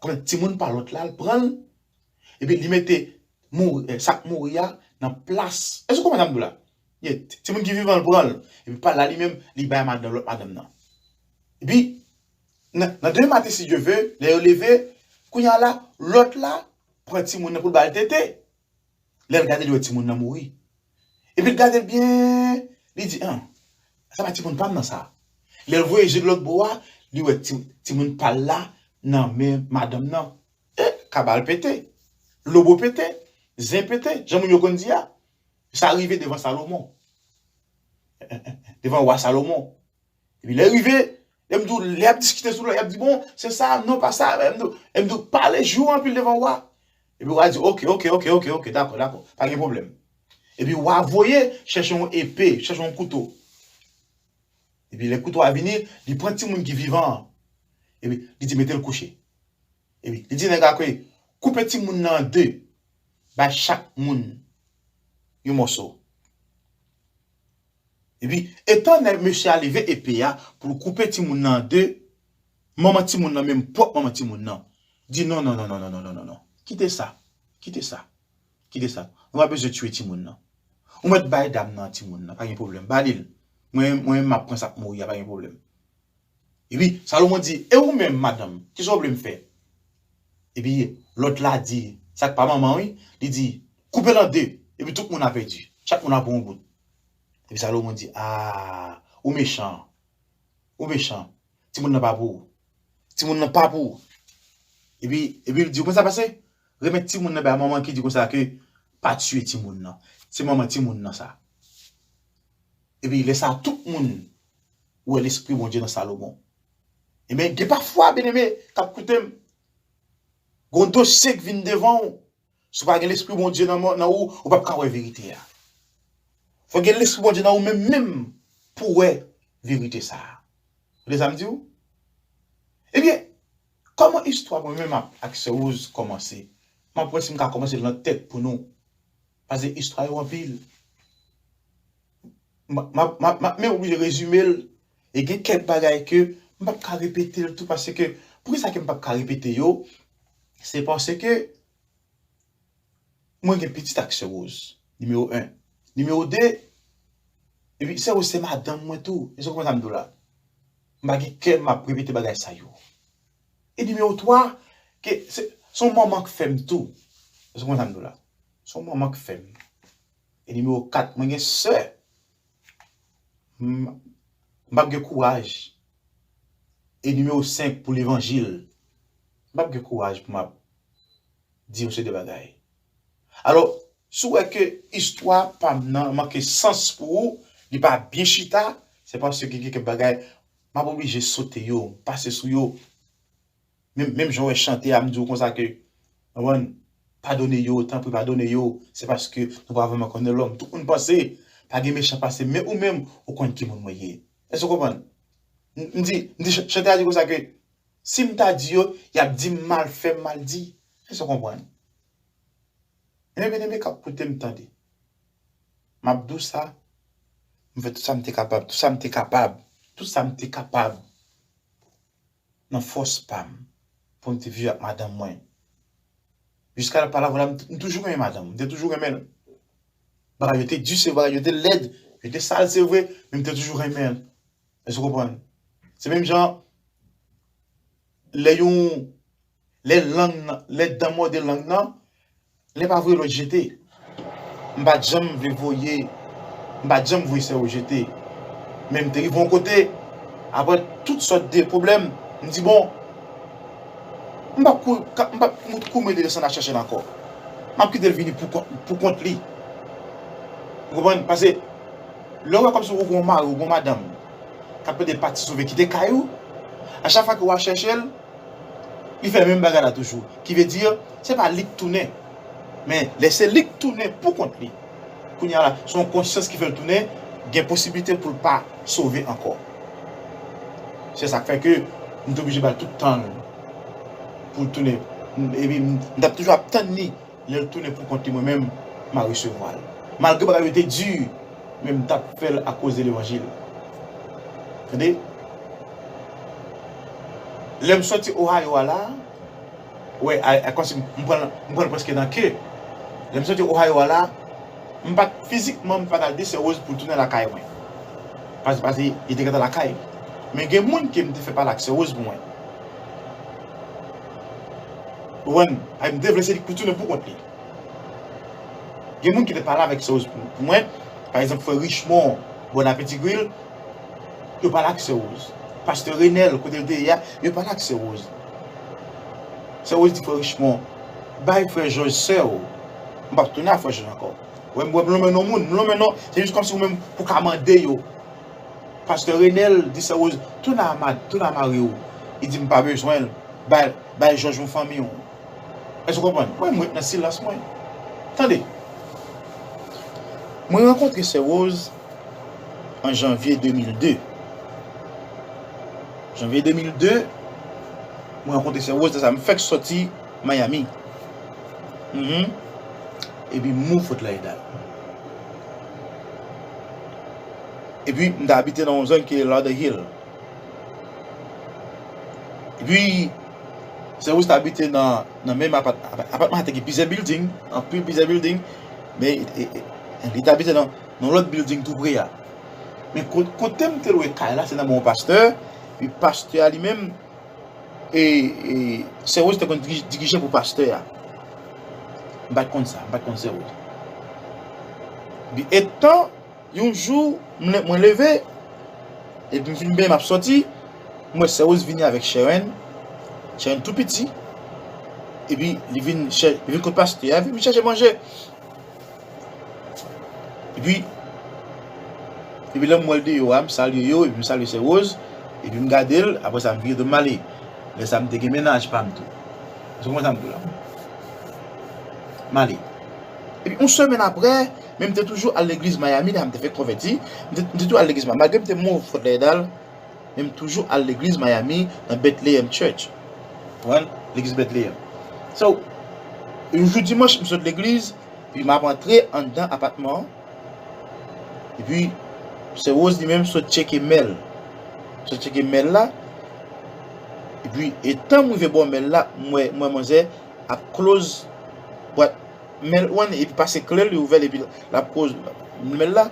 pran timoun pa lòt la, l pran l, epi li mete mouri, eh, sa k mouri a nan plas. Èske w konprann sa m di w la? Ye, timoun ki vivan, l pran l, epi pa l la li menm, li bay madanm, lòt madanm nan. Epi, nan, nan demen maten, si Dye ve, lè yo leve, kounye a la, lòt la pran timoun nan pou l ba l tete. Lè l gade, li wè timoun nan mouri. Epi l gade l byen, li di, an, sa pa timoun pa m nan sa. Lè l voye je l lòt bò a, li wè ti, timoun pa l la nan men madanm nan. E, kabal pete, lobo pete, zen pete, jan moun yo konn di a. Sa rive devan Salomon. Devan wa Salomon. Epi lè rive, lè m di w, lè y ap diskite sou lò, y ap di, bon, se sa, non, pa sa, lè m di w, lè m di w, pale jou anpil devan wa. Epi wa di, oke, oke, oke, oke, oke, dakò, dakò, pa gen pwoblèm. Epi wa voye chèche yon epe, chèche yon kouto. Epi lè kouto a vini, li pran timoun ki vivan an. Epi li di, mete l kouche. Epi li di nèg la ke, koupe timoun nan an de, bay chak moun yon mòso. Epi, etan nèg mesye a leve epe a pou l koupe timoun nan an de, manman timoun nan, menm pwòp manman timoun nan, di, non, non, non, non, non, non, non, non, non. Kite sa. Kite sa. Kite sa. Nou pa bezwen tiye timoun nan. Ou mèt bay dam nan timoun nan, pa gen pwoblèm. Ba li l. Mwen, mwen, m ap pran sa k mouri a, pa gen pwoblèm. Epi, Salomon di, e ou menm, madanm, kisa w vle m fè? Epi lòt la di, sa k pa manman wi, li di, koupe l an de, epi tout moun a pèdi. Chak moun a pran yon bout. Epi Salomon di, a, ou mechan, ou mechan, timoun nan pa pou ou. Timoun nan pa pou ou. Epi, epi l di, ou konn sa pase? Remèt timoun nan bay manman ki di konsa ke pa tiye timoun nan. Se manman timoun nan sa. Epi lè sa a, tout moun wè lespri Bondye nan Salomon. Ebyen, gen pafwa, byeneme, k ap koute m, gon dosye k vin devan w, si w pa gen lespri Bondye nan, nan ou, ou p ap ka wè verite a. Fò gen lespri Bondye nan ou menm, menm pou w wè verite sa a. Tande sa m di w? Ebyen, kòman istwa mwen menm ak, ak sè Rose kòmanse? M ap wè si m ka kòmanse l nan tèt pou nou. Paske istwa yo anpil. M ap, m ap, m ap, m ap menm oblije rezime l. E gen kèk bagay ke m p ap ka repete l tou, paske, poukisa ke m p ap ka repete yo? Se paske mwen gen pitit ak sè Rose, nimewo en. Nimewo de, epi sè Rose se madanm mwen tou. Èske w konprann sa m di w la? M pa gen kè m ap repete bagay sa yo. E nimewo twa, ke se, se yon manman k fè m tou. Èske w konprann sa m di w la? Se yon manman k fè m. E nimewo kat, mwen gen sè. M, m p ap gen kouraj. E nimewo senk, pou levanjil, m p ap gen kouraj pou m ap di yon seri de bagay. Alò, si w wè ke istwa pa m nan manke sans pou ou, li pa byen chita, se paske gen kèk bagay, m ap oblije sote yo, pase sou yo. Menm, menm jan w wè chante a, m di w konsa ke, w konprann, padone yo, tanpri padone yo, se paske nou pa vrèman konnen lòm. Tout moun panse, pa gen mechan pase m, men ou menm, ou konn ki moun mwen ye. Èske w konprann? M, m di, m di, ch-, chante a di konsa ke, si m ta di yo, y ap di m mal, fè m mal di. Èske w konprann? Ebyen, byeneme k ap koute m, tande. M ap di w sa, m fè tout sa m te kapab, tout sa m te kapab, tout sa m te kapab nan fòs pa m pou m te viv ak madanm mwen. Jiska la, pa la, vwala, m t-, m toujou renmen madanm, m te toujou renmen l. Bagay yo te di, se bagay yo te lèd, yo te sal, se vre, men m te toujou renmen l. Èske w konprann? Se menm jan, lè yon, lè lang nan, lè dan mòde lang nan, lè pa voye lòt jete. M pa t janm vle voye, m pa t janm voye sè Rose jete. Men m te rive yon kote, apre tout sòt de pwoblèm, m di, bon, m p ap kou-, ka-, m p ap kouri monte desann al chèche l ankò. M ap kite l vini pou kont, pou kont li. Ou konprann? Paske lè w wè kòmsi ou gen yon mari, ou gen yon madanm k ap plede pati sove, kite kay ou, a chak fwa ke w al chèche l, li fè menm bagay la toujou. Ki vle di, se pa li k tounen. Men lè se li k tounen pou kont li, kounye a la, se yon konsyans ki fè l tounen, gen posiblite pou l pa sove ankò. Se sa k fè ke m te oblije ba l tout tan l pou l tounen. Epi m, m t ap toujou ap tann li. Lè l tounen pou kont li, mwen menm, m a resevwa l. Malgre bagay yo te di, men m t ap fè l akoz de levanjil. Tande? Lè m soti Ohio a la, wè, a, a, kòmsi m pran, m pran l prèske nan ke. Lè m soti Ohio a la, m pa t, fizikman, m pa t al di sè Rose pou l tounen lakay mwen. Pas-, paske li te gentan lakay. Men gen moun ke m te fè pale ak sè Rose pou mwen. Ou konprann? Ay, m te vle se li ki pou tounen pou kont li. Gen moun ki te pale avèk sè Rose pou, pou mwen. Pa egzanp, frè Richemond, Bon Apeti Grill, yo pale ak sè Rose. Pastè Renel, kote l te ye a, yo pale ak sè Rose. Sè Rose di frè Richemond, bay frè Jòj sè w. M p ap tounen a frè Jòj ankò. Wè, m wè m lonmen non moun, m lonmen non, se jis kòmsi ou menm pou ka mande yo. Pastè Renel di sè Rose, tounen a ma-, tounen a mari w. Li di m pa bezwen l. Bay, bay Jòj yon fanmi w. Èske w konprann? Mwen, m ret nan silans mwen. Tande. Mwen rankontre sè Rose an janvye de mil de. Janvye de mil de, mwen rankontre sè Rose, sa m fèk sòti Miami. Mhm. Epi m mouri Fort Lauderdale. Epi m t abite nan yon zòn ki rele Lauderhill. Epi, sè Rose t abite nan, nan menm apat-, apat-, apatman sa te gen plizyè building, anpil plizyè building, men e, e, e, li t abite nan, nan lòt building tou pre a. Men ko-, kote m te lwe kay la, se nan men yon pastè, epi pastè a li menm, E, e, Sè Woz te konn dirije pou pastè a. M pa t konn sa, m pa t konn Sè Woz. Etan, yon jou, mwen leve, epi m fin benyen, m ap sòti, m wè Sè Woz vini avèk Sharon. Sharon tou piti. Epi li vin, li vin kot pastè a, epi li chèche manje. Epi, epi lè m wè l deyò a, m salye yo, epi m salye Sè Woz, epi m gade l, apre sa, m vire do m ale. Lè sa, m te gen mennaj pa m tou. Ou konprann sa m di w la? M ale. Epi, yon semèn apre, men m te toujou al legliz Miami, lè m te fèk konvèti, m te, m te toujou al legliz Miami. Malgre m te move Fort Lauderdale, men m toujou al legliz Miami, nan Bethlehem Church. Ou konprann? Legliz Bethlehem. So, yon jou dimanch, m sot legliz, epi m ap antre anndan apatman an. Epi, Sè Woz li menm sot tcheke mèl. Sot tcheke mèl la. Epi, etan m rive bò mèl la, m wè, m wè manzè ap close bwat mèl, ou konprann, epi pase kle l, li ouvè l, epi l ap close mèl la.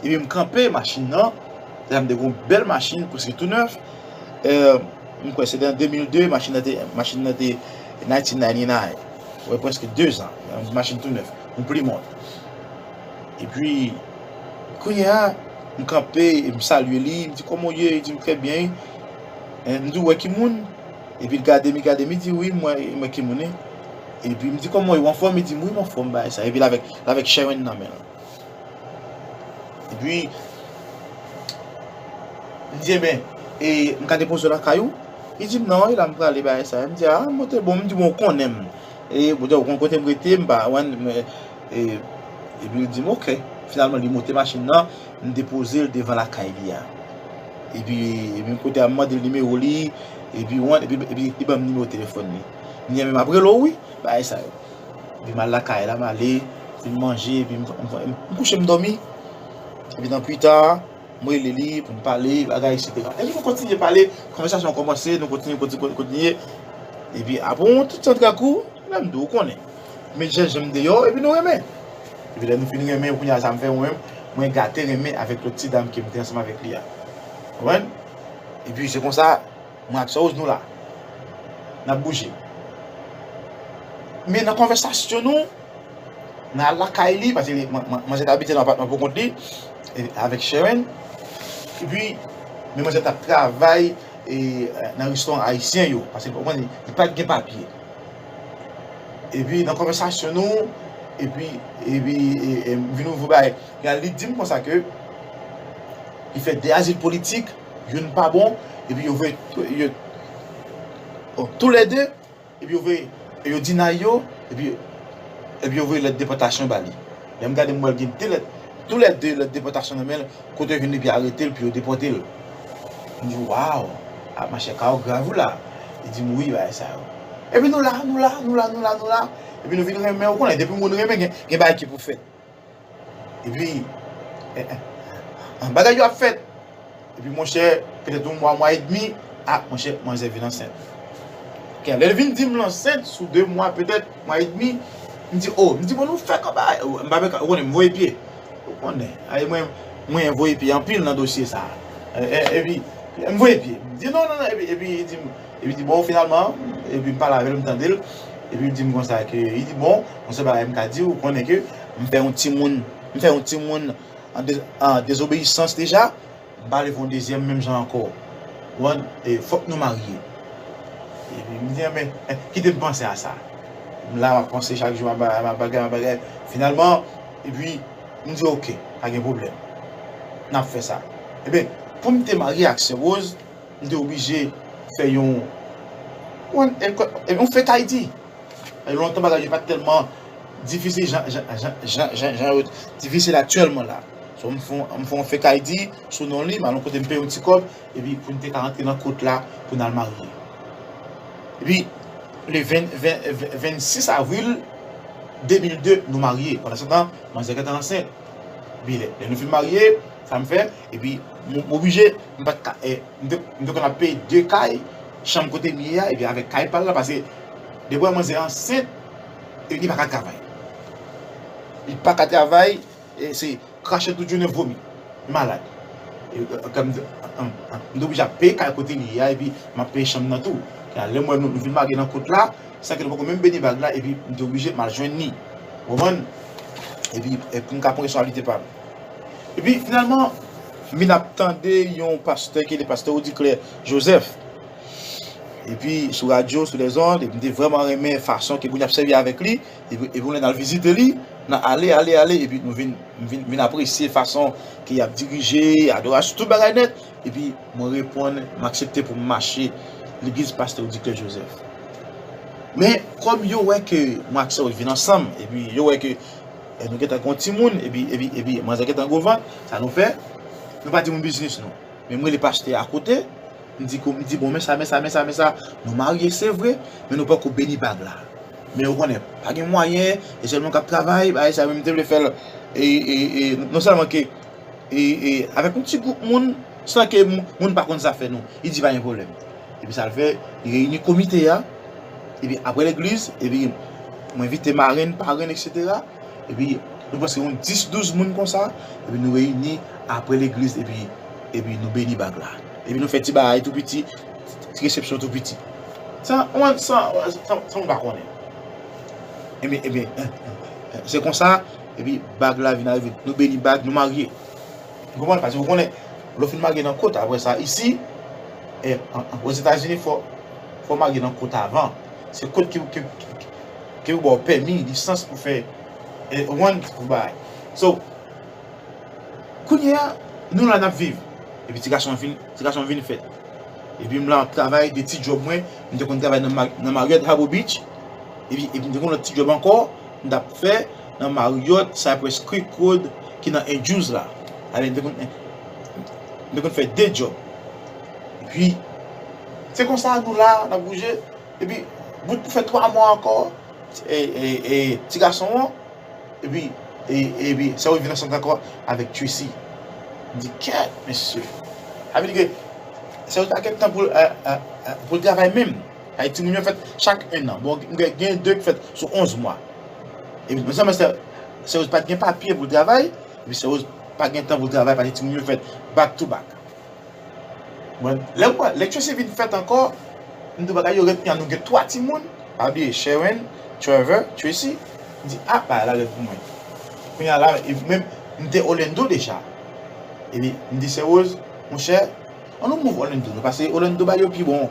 Epi m kanpe machin nan. Lè m te gen yon bèl machin, prèske tou nèf. Eh, m kwè se te an de mil de, machin nan te, machin nan te nineteen ninety-nine. Wè, prèske de zan. Yon machin tou nèf. Yon Plymouth. Epi, kounye a, m kanpe, e m salye li, m di, "Kòman w ye?" Li di m, "Trè byen." Eh, m di, "W wè ki moun?" Epi l gade m, li gade m, li di, "Wi, m wè, m wè ki moun e." Epi m di, "Kòman w ye? W anfòm?" Li di m, "Wi, m anfòm, bagay sa." Epi l avèk, l avèk Sharon nan men l. Epi, m di, "Ebyen, e, m ka depoze w lakay ou?" Li di m, "Non, e la m prale, bagay sa." M di, "A, bon, te bon." M di, "Bon, ou konnen m. E, bon, ou konn kote m rete, m pa, wè, m, e," epi li di m, "Oke." Finalman, li monte machin nan, m depoze l devan lakay li a. Epi, epi kote a, m mande l nimewo li, epi, wè, epi, epi li ban m nimewo telefòn li. M di, "Ebyen, m ap rele w, wi." Bagay sa yo. Epi m al lakay la, m ale, fin manje, epi m, m, m, m kouche, m dòmi. Epi nan pita, m rele li pou n pale, bagay, etsetera. Epi nou kontinye pale, konvèsasyon an kòmanse, nou kontinye, kontinye, kontinye. Epi apre yon ti tan trè kou, lè m di w, ou konnen. M met jènjan m deyò, epi nou renmen. Epi lè nou fin renmen, kounye a sa m fè mwen menm, mwen gate renmen avèk lòt ti dam ke m te ansanm avèk li a. Ou konprann? Epi se konsa, mwen ak Sè Woz nou la. N ap bouje. Men nan konvèsasyon nou, n al lakay li, paske li, man-, man-, manzè t abite nan apatman pou kont li, e, avèk Sharon. Epi, men manzè t ap travay, e, nan restoran ayisyen yo, paske li pa t gen papye. Epi, nan konvèsasyon nou, epi, epi, e, e, m vin ouvri bagay. Li di m konsa ke li fè de azil politik, youn pa bon, epi yo voye tou, yo, bon, toulède, epi yo voye, yo deny yo, epi, epi yo voye lèt depòtasyon ba li. Lè m gade, m wè l gen de lèt, toulède lèt depòtasyon nan men l, kote yo vin epi arete l, pou yo depòte l. M di, "Waw, a, machè, ka w grav wi la." Li di m, "Wi, bagay sa yo." Epi nou la, nou la, nou la, nou la, nou la. Epi nou vin renmen, ou konnen, depi moun renmen, gen, gen bagay ki pou fèt. Epi, eh, eh, bagay yo ap fèt. Epi, monchè, petèt yon mwa, mwa edmi, a, monchè, manzè vin ansent. Kè, lè l vin di m l ansent, sou de mwa, petèt, mwa edmi, m di, "O," m di, "Bon, nou fè kòb a," m pa, ou konnen, m voye pye. Ou konnen, ay, mwen, mwen voye pye anpil nan dosye sa. E, e, epi, m voye pye. M di, "Non, non, non," epi, epi, li di m, epi, li di, "Bon, finalman," epi, m pale avè l, m tande l, epi, li di m konsa ke, li di, "Bon, yon sèl bagay m ka di w, ou konnen ke m fè yon timoun, m fè yon timoun an de-, an dezobeyisans deja, m pa vle fè yon dezyèm menm jan ankò. Ou konprann? E fòk nou marye." Epi m di, "Enben, eh, kite m panse a sa." M la, m ap panse chak jou, m ap ba-, m ap bagay, m ap bagay. Finalman, epi m di, "Oke, pa gen pwoblèm. N ap fè sa." Enben, pou m te marye ak Sè Woz, m te oblije fè yon, yon, yon fake I D. E lontan bagay yo pa t tèlman difisil jan, jan, jan, jan, jan, jan yo difisil aktyèlman la. So, m fè yon, m fè yon fake I D sou non li, m al yon kote m peye yon ti kòb, epi pou n te ka rantre nan kont la pou n al marye. Epi, le ven, ven, ven, vennsis avril de mil de, nou marye. Pandan se tan, manzè gentan ansent. Epi lè, lè nou fin marye, sa m fè, epi m, m oblije, m pa t ka, eh, m te, m te konn ap peye de kay, chanm kote m ye a, epi avèk kay pa l la, paske depi w wè manzè ansent, e li pa ka travay. Li pa ka travay, e se krache tout jounen, vomi. Li malad. E, e, kòm, m, m, m te oblije ap peye kay kote li ye a, epi m ap peye chanm nan tou. Lè m wè nou, nou vin make nan kot la, san ke nou poko menm beni bag la, epi m te oblije m al jwenn li. Ou konprann? Epi, epi m ka pran responsablite pa m. Epi, finalman, m vin ap tande yon pastè ki rele pastè Audiclair Joseph. Epi, sou radyo, sou lèzond, epi m te vrèman renmen fason ke moun ap sèvi avèk li, epi, epi yon lè n al vizite li, nan ale, ale, ale, epi nou vin, vin, vin apresye fason ke y ap dirije, adorasyon, tout bagay nèt. Epi mwen reponn, m aksepte pou m mache legliz pastè Audiclair Joseph. Men, kòm yo wè ke mwen ak sè yo vin ansanm, epi yo wè ke, eh, nou gentan gen yon timoun, epi, epi, epi manzè gentan gwo vant, sa nou fè, nou pa di moun biznis nou. Men mwen, le pastè a kote, m di, m di, bon, men sa, men sa, men sa, men sa, nou marye, se vre, men nou poko beni bag la. Men ou konnen, pa gen mwayen, e sèl moun k ap travay, bagay sa, men m te vle fè l, e, e, e, non sèlman ke e, e, avèk yon ti gwoup moun, san ke moun, moun pa konn zafè nou. Li di pa gen pwoblèm. Epi sa l fè, li reyini komite a, epi apre legliz, epi mwen envite marenn, parenn, etsetera. Epi nou prèske yon dis, douz moun konsa, epi nou reyini apre legliz, epi, epi nou beni bag la. Epi nou fè ti bagay tou piti, ti resepsyon tou piti. San, san, san, san moun pa konnen. Epi, epi, se konsa, epi bag la vin arive. Nou beni bag, nou marye. Ou konprann? Paske ou konnen, lè w fin marye nan kot, apre sa, isi, e, an, an, Ozetazini, fò, fò w marye nan kot avan. Se kot ki, ki, ki, ki pou ba w pèmi, lisans pou fè, e, ou konprann, pou bay. So, kounye a, nou la n ap viv. Epi ti gason an fin, ti gason an vin fèt. Epi m la ap travay de ti djòb mwen, m te konn travay nan, Ma- nan Marriott Harbour Beach. Epi, epi m te konn lòt ti djòb ankò, m t ap fè nan Marriott Cypress Creek Road ki nan Andrews la. Ale, m te konn, m te konn fè de djòb. Epi, se konsa nou la, n ap bouje. Epi, bout pou fè twa mwa ankò, e, e, e, ti gason an, epi, e, epi, sè yo vin ansanm ankò avèk Tracy. M di, kèt, mesye. Sa vle di ke sè yo pa gen tan pou, e, e, e, pou l travay menm. Ay, timoun yo fèt chak en an. Bon, gen, gen de ki fèt sou onz mwa. Epi, men sèlman sè, sè yo pa t gen papye pou l travay, epi sè yo pa gen tan pou l travay, paske timoun yo fèt back to back. Bon, lè m wè, lè Tracy vin fèt ankò, m di bagay yo rèd, kounye a nou gen twa timoun, pa bliye Sharon, Trevor, Tracy. M di, a, bagay la rèd pou mwen. Kounye a la, e menm, m te Orlando deja. Epi, m di, sè Rose, monchè, an nou move Orlando, nou pase Orlando ba yo pi bon.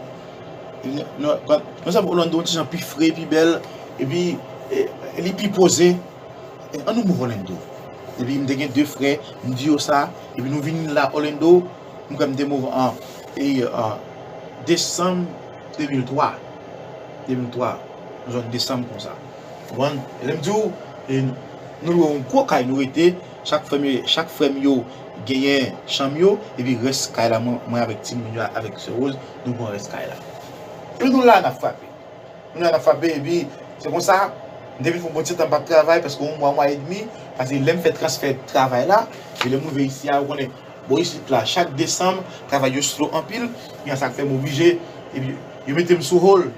Nou, nou, nou, nou sav Orlando, yon ti jan pi fre, pi bèl, epi, e, li pi poze. E, an nou move Orlando. Epi m te gen de frè, m di yo sa, epi nou vin la Orlando, m kwè m te move an, e, an desanm de mil twa. De mil twa, nan zòn desanm konsa. Ou konprann? E lè m di w, e, nou lwe yon gwo kay, nou rete, chak frè m yo, chak frè m yo genyen chanm yo, epi rès kay la, mwen, mwen avèk timoun yo, avèk sè Rose, nou pran rès kay la. Epi nou la, n ap frape. Nou la n ap frape, epi se konsa, m te vin fè yon bon ti tan m pa t travay, prèske yon mwa, mwa edmi, paske lè m fè transfè travay la, epi lè m rive isi a, ou konnen, bò isit la, chak desanm, travay yo slow anpil, gen sa k fè m oblije, epi yo mete m sou hold,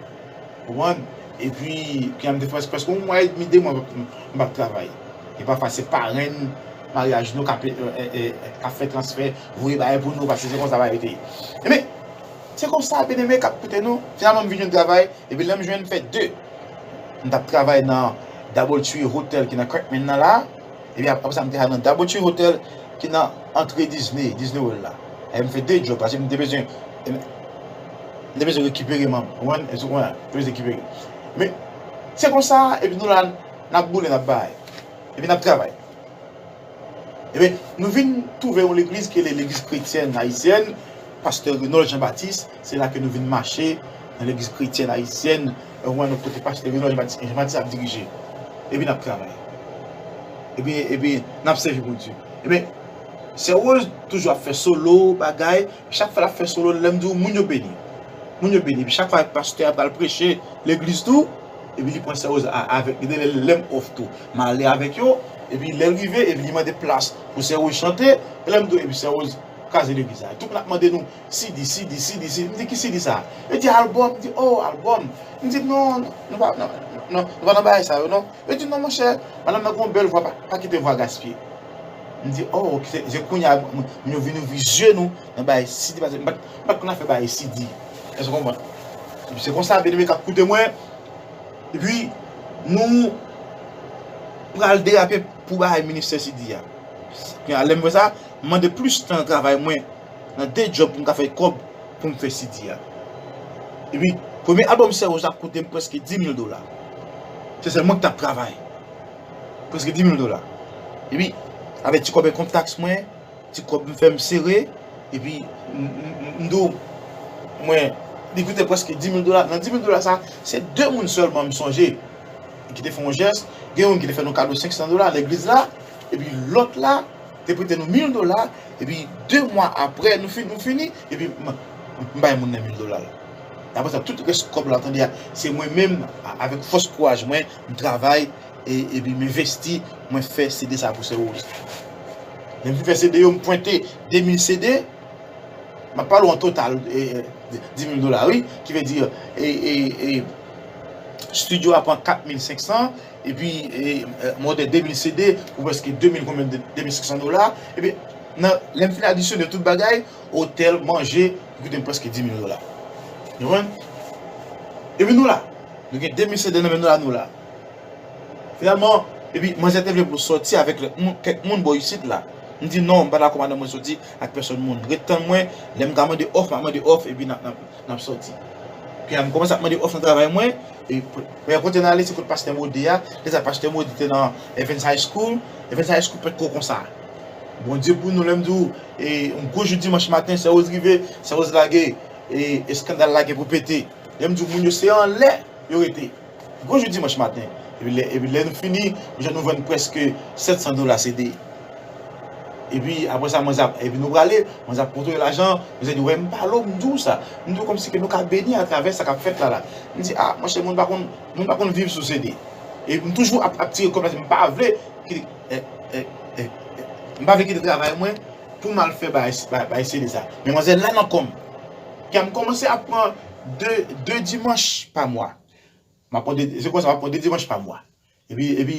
ou konprann? Epi, kounye a m te fè prèske, prèske yon mwa edmi, de mwa, m pa t travay. E pafwa, se parenn maryaj nou k ap, e, e, e, k ap fè transfè, voye bagay pou nou, paske se konsa bagay yo te ye. Ebyen, se konsa, byeneme k ap koute nou, finalman, m vin jwenn travay, epi lè m jwenn, m fè de. M t ap travay nan Double Tree Hotel ki nan Kirkman nan la. Epi ap- apre sa, m te al nan Double Tree Hotel ki nan antre Disney, Disney World la. Epi m fè de djòb paske m te bezwen, m te bezwen rekipere m, ou konprann? Ou konprann? M te bezwen rekipere. Men, se konsa, epi nou la, n ap boule, n ap bay. Epi n ap travay. Ebyen, nou vin twouve yon legliz ki rele Legliz Kretyèn Ayisyèn, pastè Renold Jean Baptiste, se la ke nou vin mache nan legliz kretyèn ayisyèn, ou konprann, kote pastè Renold Jean Baptiste, Jean Baptiste ap dirije. Epi n ap travay. Epi, epi n ap sèvi Bondye. Ebyen, sè Rose toujou ap fè solo, bagay, chak fwa l ap fè solo, lè m di w, moun yo beni. Moun yo beni. Epi chak fwa pastè a pral preche legliz tou, epi li pran sè Rose a- avèk li, lè, lè m off tou, m ale avèk yo, epi lè l rive, epi li mande plas pou sè Rose chante, e lè m di w, epi sè Rose kraze legliz la. Tout moun ap mande nou, C D, C D, C D, C D. M di, ki C D sa? Yo di, albòm. M di, oh, albòm. M di, non, non, nou pa, non, non, nou pa nan bagay sa yo, non. Yo di, non, monchè, madanm nan gen yon bèl vwa, pa, pa kite vwa gaspiye. M di, oh, ok, se, se kounye a, moun yo vin ouvri zye nou nan bagay C D, paske m pa t, m pa t konn afè bagay C D. Èske w konprann? Epi se konsa, byeneme k ap koute mwen, epi nou pral derape pou bagay ministè C D a. Kounye a, lè m wè sa, m mande plis tan nan travay mwen, nan de djòb pou m ka fè kòb pou m fè C D a. Epi, premye albòm Sè Woz la koute m prèske dis mil dola. Se sèl mwen ki t ap travay. Prèske dis mil dola. Epi, avèk ti kòb enkonm taks mwen, ti kòb m fè m sere, epi m, m, m, m di w, mwen, li koute prèske dis mil dola. Nan dis mil dola sa, se de moun sèlman m sonje ki te fè yon jès. Gen youn ki te fè nou kado senk san dola legliz la, epi lòt la te prete nou mil dola, epi de mwa apre, nou fin, nou fini, epi m, m bay moun nan mil dola la. Apre sa, tout rès kòb la, tande a, se mwen menm, a, avèk fòs kouraj mwen, m travay, e, epi m envesti, mwen fè C D sa pou Sè Woz. Lè m fin fè C D yo, m pwente de mil C D, m ap pale w an total, e, e, dis mil dola, wi, ki vle di, e, e, e, estidyo a pran kat mil senk san, epi, e, e, m wè de mil C D pou prèske de mil konbyen, de, de mil senk san dola, epi, nan, lè m fin adisyone tout bagay, otèl, manje, li koute m prèske dis mil dola. Ou konprann? Epi nou la. Nou gen de mil C D nan men nou la, nou la. Finalman, epi manzè te vle pou l sòti avèk lòt moun, kèk moun bò isit la. M di non, m pa dakò madanm mwen sòti ak pèsòn moun. Ret tann mwen, lè m ka mande òf, m a mande òf, epi n ap, n ap, n ap sòti. Kounye a, m kòmanse ap mande òf nan travay mwen, e premye kote n ale, se kot pastè Mode a, lè sa pastè Mode te nan Evans High School, Evans High School potko konsa. Bondye pou nou, lè m di w, e yon gwo jou dimanch maten, Sè Woz rive, Sè Woz lage, e eskandal la gen pou pete. Lè m di w, moun yo se anlè yo rete. Gwo jou dimanch maten. Epi lè, epi lè nou fini, m jwenn nou vann prèske sèt san dola C D. Epi apre sa, manzè ap, epi nou prale, manzè ap kontwole lajan, manzè di, wè, m pale w, m di w sa. M di w kòmsi ke nou ka beni atravè sa k ap fèt la la. M di, a, monchè, moun pa konn, moun pa konn viv sou C D. E m toujou ap, ap tire kòb la, m pa vle kite, e, e, e, e, m pa vle kite travay mwen pou m al fè bay, bay, bay C D sa. Men manzè la nan kò m. Kè m kòmanse ap pran de, de dimanch pa mwa. M ap pran de, se konsa, m ap pran de dimanch pa mwa. Epi, epi,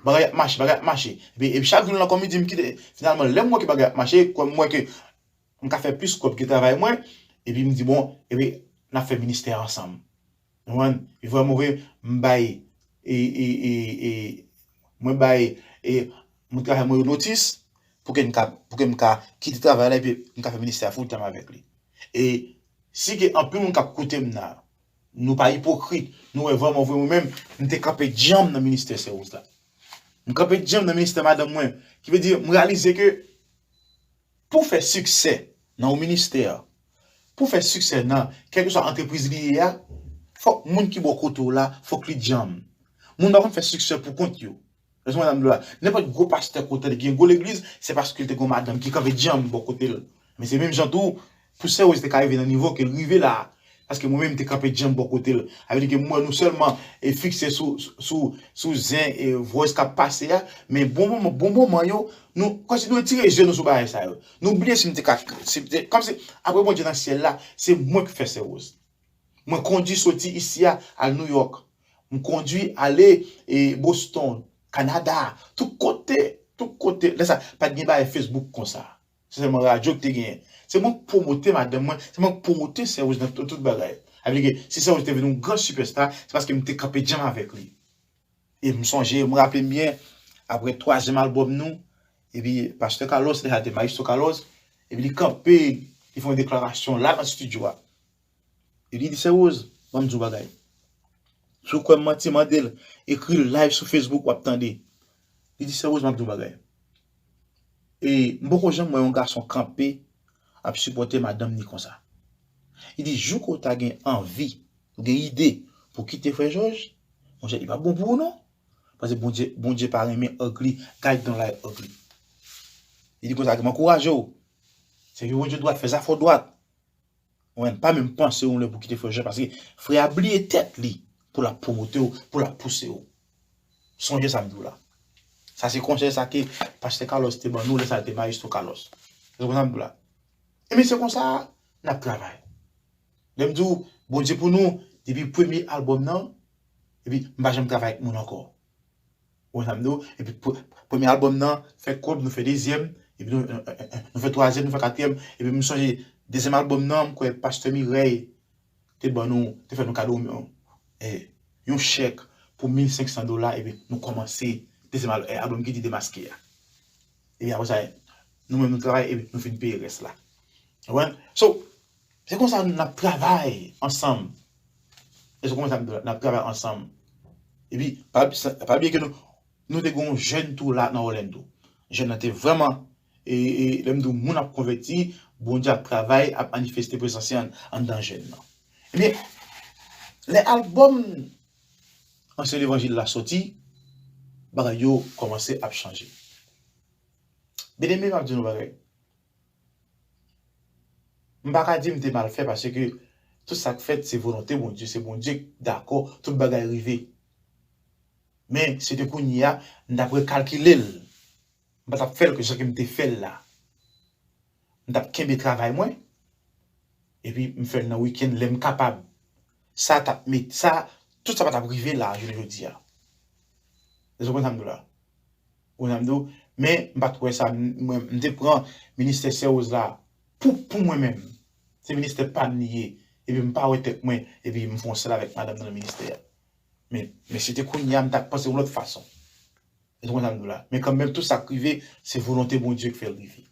bagay ap mache, bagay ap mache. Epi, epi chak jou nan kòm li di m kite, finalman, lè m wè ke bagay ap mache, kòm m wè ke m ka fè plis kòb ke travay mwen, epi m di, bon, epi, n ap fè ministè a ansanm. Ou konprann? Epi vrèman vre, m bay, e, e, e, e, mwen bay, e, moun travay mwen yo notis, pou ke m ka, pou ke m ka kite travay la, epi m ka fè ministè a full time avèk li. E si ke anpil moun k ap koute m nan, nou pa ipokrit, nou wè vrèman vre mwen menm, m te kanpe djanm nan ministè Sè Woz la. M kanpe djanm nan ministè madanm mwen. Ki vle di, m reyalize ke pou fè siksè nan yon ministè, pou fè siksè nan kèlkeswa antrepriz li ye a, fòk moun ki bò kote w la, fòk li djanm. Moun pa konn fè siksè pou kont yo. Lè sou madanm la, nenpòt gwo pastè kote li gen gwo legliz, se paske li te gen yon madanm ki kanpe djanm bò kote l. Men se menm jan tou, pou Sè Woz te ka rive nan nivo ke l rive la, paske mwen menm m te kanpe djanm bò kote l. Sa vle di ke m wè nou sèlman e fikse sou, sou, sou zen e voice k ap pase a, men bon moman, bon moman yo, nou kòmsi nou retire je nou sou bagay sa yo. Nou bliye si m te ka, si m te, kòmsi, apre Bondye nan syèl la, se mwen ki fè Sè Woz. Mwen kondwi soti isi a al New York. M kondwi ale e Boston, Kanada, tout kote, tout kote. Lè sa, pa t gen bagay Facebook konsa. Se sèlman radyo ki te genyen. Se mwen k pwomote madanm mwen, se mwen k pwomote Sè Woz nan tout, tout bagay. Sa vle di ke si Sè Woz te vin yon gran sipèsta, se paske m te kanpe djanm avèk li. E m sonje, m raple m byen, apre twazyèm albòm nou, epi pastè Carlos, lè sa te Maestro Carlos, epi li kanpe, li fè yon deklarasyon la nan estidyo a. Epi li di, Sè Woz, ban m di w bagay. Si w kwè m manti, mande l, ekri l live sou Facebook, w ap tande. Li di, Sè Woz, m ap di w bagay. E m poko janm wè yon gason kanpe ap sipòte madanm ni konsa. Li di, jou ke w ta gen anvi, ou gen ide pou kite frè Jòj, monchè, li p ap bon pou ou non. Paske Bondye, Bondye pa renmen ugly, God don't like ugly. Li di konsa, m ankouraje w. Sèvi Bondye dwat, fè zafè w dwat. Ou menm, pa menm panse yon lè pou kite frè Jòj, paske frè a bliye tèt li pou l ap pwomote w, pou l ap pouse w. Sonje sa m di w la. Sa se konsèy sa ke pastè Carlos te ban nou, lè sa l te Maestro Carlos. Se konsa m di w la. Ebyen, se konsa n ap travay. Lè m di w, Bondye pou nou, depi premye albòm nan, epi m pa janm travay ak moun ankò. Ou konprann sa m di w? Epi pre-, premye albòm nan, fè kòb, nou fè dezyèm, epi nou, nou, nou, nou fè twazyèm, nou fè katriyèm, epi m sonje dezyèm albòm nan, m kwè pastè Mirèy, te ban nou, te fè nou kado yon, eh, yon chèk pou mil senk san dola, epi nou kòmanse dezyèm al-, eh, albòm ki te demaske a. Epi apre sa, nou menm nou travay, epi nou fin peye rès la. Ou konprann? So, se konsa n ap travay ansanm. E se konsa n ap travay ansanm. Epi, pa, pa bliye ke nou, nou te gen yon jèn tou la nan Orlando. Jèn nan te vrèman, e, e, lè m di w moun ap konvèti, Bondye ap travay, ap manifeste prezans li an, anndan jèn nan. Ebyen, lè albòm Ansyen Levanjil la soti, bagay yo kòmanse ap chanje. Byeneme, m ap di nou bagay. M pa ka di m te mal fè paske tout sa k fèt se volonte Bondye, se Bondye k dakò, tout bagay rive. Men se te kounye a, m t ap rekalkile l. M pa t ap fè l jan ke m te fè l la. M t ap kenbe travay mwen, epi m fè l nan wikenn lè m kapab. Sa t ap met, sa, tout sa pa t ap rive la, jounen jodi a. Èske w konprann sa m di w la? Ou konprann sa m di w? Men, m pa t wè sa, m, mwen, m te pran ministè Sè Woz la pou, pou mwen menm. Se ministè pa m li ye. Epi m pa wè tèt mwen, epi m fè yon sèl avèk madanm nan nan ministè a. Men, men si te kounye a, m t ap panse yon lòt fason. Èske w konprann sa m di w la? Men kanmenm, tout sa k rive, se volonte Bondye k fè l rive.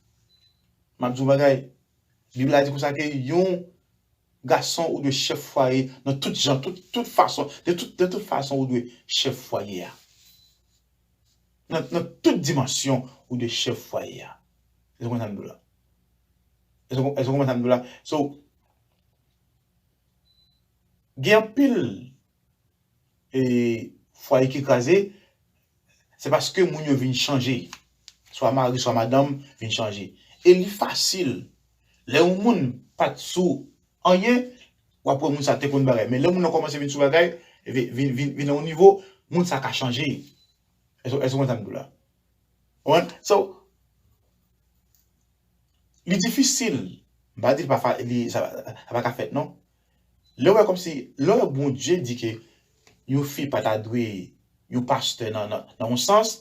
M ap di w yon bagay, Bib la di konsa ke yon gason ou dwe chèf fwaye nan tout jan, tout, tout fason, de tout, de tout fason ou dwe chèf fwaye a. Nan, nan tout dimansyon ou dwe chèf fwaye a. Èske w konprann sa m di w la? Èske w, èske w konprann sa m di w la? So, gen anpil e, fwaye ki kraze, se paske moun yo vin chanje. Swa mari, swa madanm vin chanje. E li fasil. Lè yon moun pa t sou anyen, w ap wè moun sa te konn bagay. Men lè moun nan kòmanse vin sou bagay, vin, vin, vin, vin nan yon nivo, moun sa ka chanje. Èske, èske w konn sa m di w la? Ou konprann? So, li difisil. M pa di l pa fa-, li, sa, sa pa ka fèt, non. Lè w wè kòmsi, lè w wè Bondye di ke yon fi pa ta dwe yon pastè nan, nan, nan yon sans,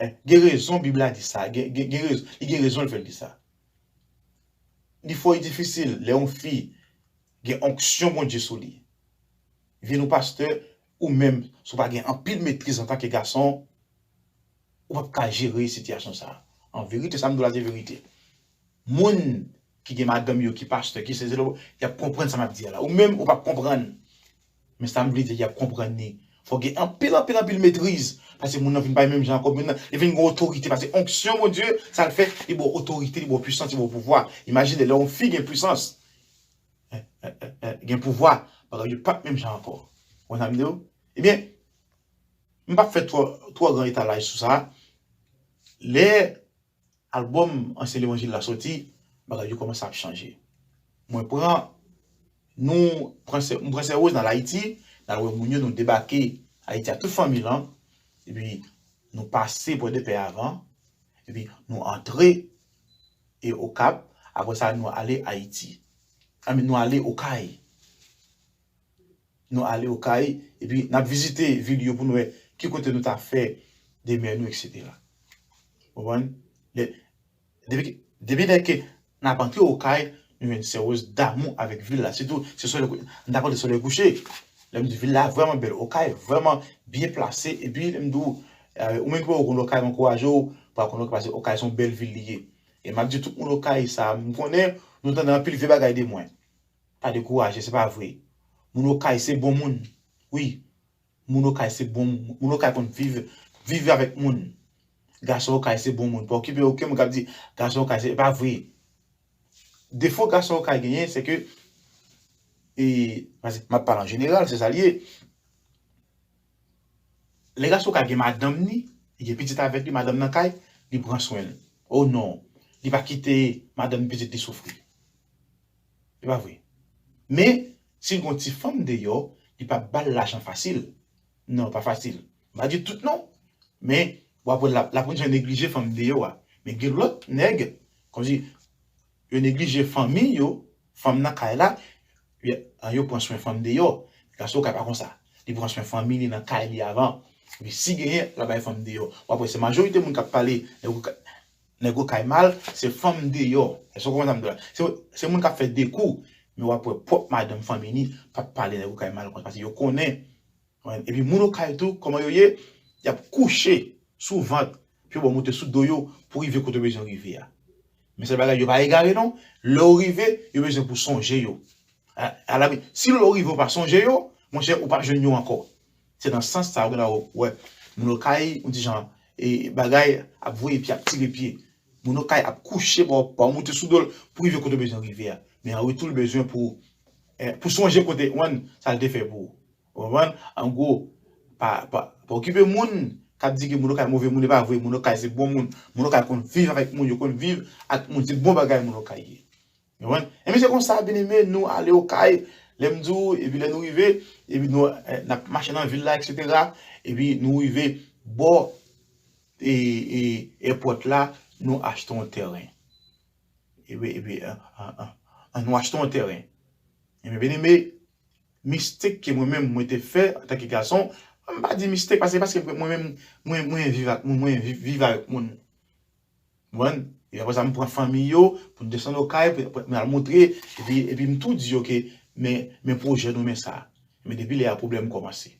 eh, gen rezon Bib la di sa, gen, gen, gen rezon, li gen rezon l fè l di sa. Li fò e difisil lè yon fi gen onksyon Bondye sou li. Vin yon pastè, ou menm, si w pa gen anpil metriz antanke gason, ou p ap ka jere sitiyasyon sa a. An verite, sa m di w la se verite. Moun ki gen madanm yo, ki pastè, ki se, se, y ap konprann sa m ap di a la. Ou menm, ou p ap konprann. Men sa m vle di, y ap konprann li. Fò gen anpil, anpil, anpil metriz. Paske moun nan vin pa menm jan ankò. Moun nan, li vin gen otorite. Paske onksyon Bondye, sa l fè, li ba w otorite, li ba w pwisans, li ba w pouvwa. Imajine, lè yon fi gen pwisans, eh, eh, eh, eh, gen pouvwa, bagay yo p ap menm jan ankò. Ou konn sa m di w? Ebyen, m p ap fè twò, twò gran etalaj sou sa. Lè albòm Ansyen Levanjil la soti, bagay yo kòmanse ap chanje. Mwen pran, nou pran Sè, m pran Sè Woz nan Ayiti, n al wè moun yo, nou debake Ayiti ak tout fanmi lan, epi nou pase Pòdepè avan, epi nou antre e Okap, apre sa nou ale Ayiti. I mean, nou ale Okay. Nou ale Okay, epi n ap vizite vil yo pou nou wè ki kote nou ta fè demè nou, etsetera. Ou konprann? Lè, depi, depi lè ke n ap antre Okay, nou jwenn Sè Woz damou avèk vil la. Sitou, se solèy kou-, n t ap antre solèy kouche. Lè m di vil la vrèman bèl, Okay vrèman byen plase, epi lè m di w, eh, ou menm ki poko konn Okay, m ankouraje w pou al konn Okay, paske Okay se yon bèl vil li ye. E m ap di tout moun Okay sa, m konnen nou tande anpil vye bagay de mwen. Pa dekouraje, se pa vre. Moun Okay se bon moun. Wi. Moun Okay se bon moun. Moun Okay konn viv, viv avèk moun. Gason Okay se bon moun. Pa okipe okenn moun k ap di gason Okay se, se pa vre. Defo gason Okay genyen, se ke, e, paske m ap pale an jeneral, se sa l ye. Lè gason Okay gen madanm ni, li gen pitit avèk li, madanm nan kay, li pran swen l. O non, li pa kite madanm pitit li soufri. Se pa vre. Men, si l gen yon ti fanm deyò, li p ap ba l lajan fasil. Non, pa fasil. M pa di tout non, men w ap wè l ap, l ap konn jan neglije fanm deyò a. Men gen lòt nèg, kòmsi, yo neglije fanmi yo, fanm nan kay la, yo, yo pran swen fanm deyò. Gason Okay pa konsa. Li pran swen fanmi li nan kay li avan. Epi si genyen, l ap bay fanm deyò. W ap wè se majorite moun k ap pale, nèg Okay, nèg Okay mal, se fanm deyò. Èske w konprann sa m di w la? Se, se moun k ap fè de kou. Men w ap wè pwòp madanm fanmi li p ap pale nèg Okay mal konsa, paske yo konnen. Epi moun Okay tou, kòman yo ye? Y ap kouche sou vant, pye bò moute sou do yo pou rive kote w bezwen rive a. Men sèl bagay, yo pa egare non. Lè w rive, yo bezwen pou sonje yo. A, a la, si lè w rive w pa sonje yo, monchè, ou p ap jwenn yo ankò. Se nan sans sa, ou gen dwa wè moun Okay, yon ti jan, e, bagay, ap voye pye, ap tire pye. Moun Okay ap kouche, bò, bò moute sou do l pou rive kote w bezwen rive a. Men an retou, l bezwen pou, eh, pou sonje kote, w konprann, sa l te fè pou ou. Ou konprann? An gwo, pa, pa, pa okipe moun k ap di ke moun Okay move moun, e pa vre, moun Okay se bon moun. Moun Okay konn viv avèk moun, yo konn viv ak moun, se bon bagay moun Okay ye. Ou konprann? Enben se konsa, byeneme, nou ale Okay, lè m di w, epi lè nou rive, epi nou, eh, n ap mache nan vil la, etsetera, epi nou rive bò, e, e, èpòt la, nou achte yon tèren. Epi, epi, an, an, an, an, nou achte yon tèren. Enben, byeneme, mistik ke mwen menm, mwen te fè antanke gason, m pa di mistik, paske, paske mwen menm, mwen, mwen viv ak moun, mwen viv, viv avèk moun. Ou konprann? E apre sa, m pran fanmi yo, pou n desann Okay, pou, pou, pou n al montre, epi, epi m tou di yo ke, men, men pwojè nou, men sa. Men depi lè a, pwoblèm kòmanse.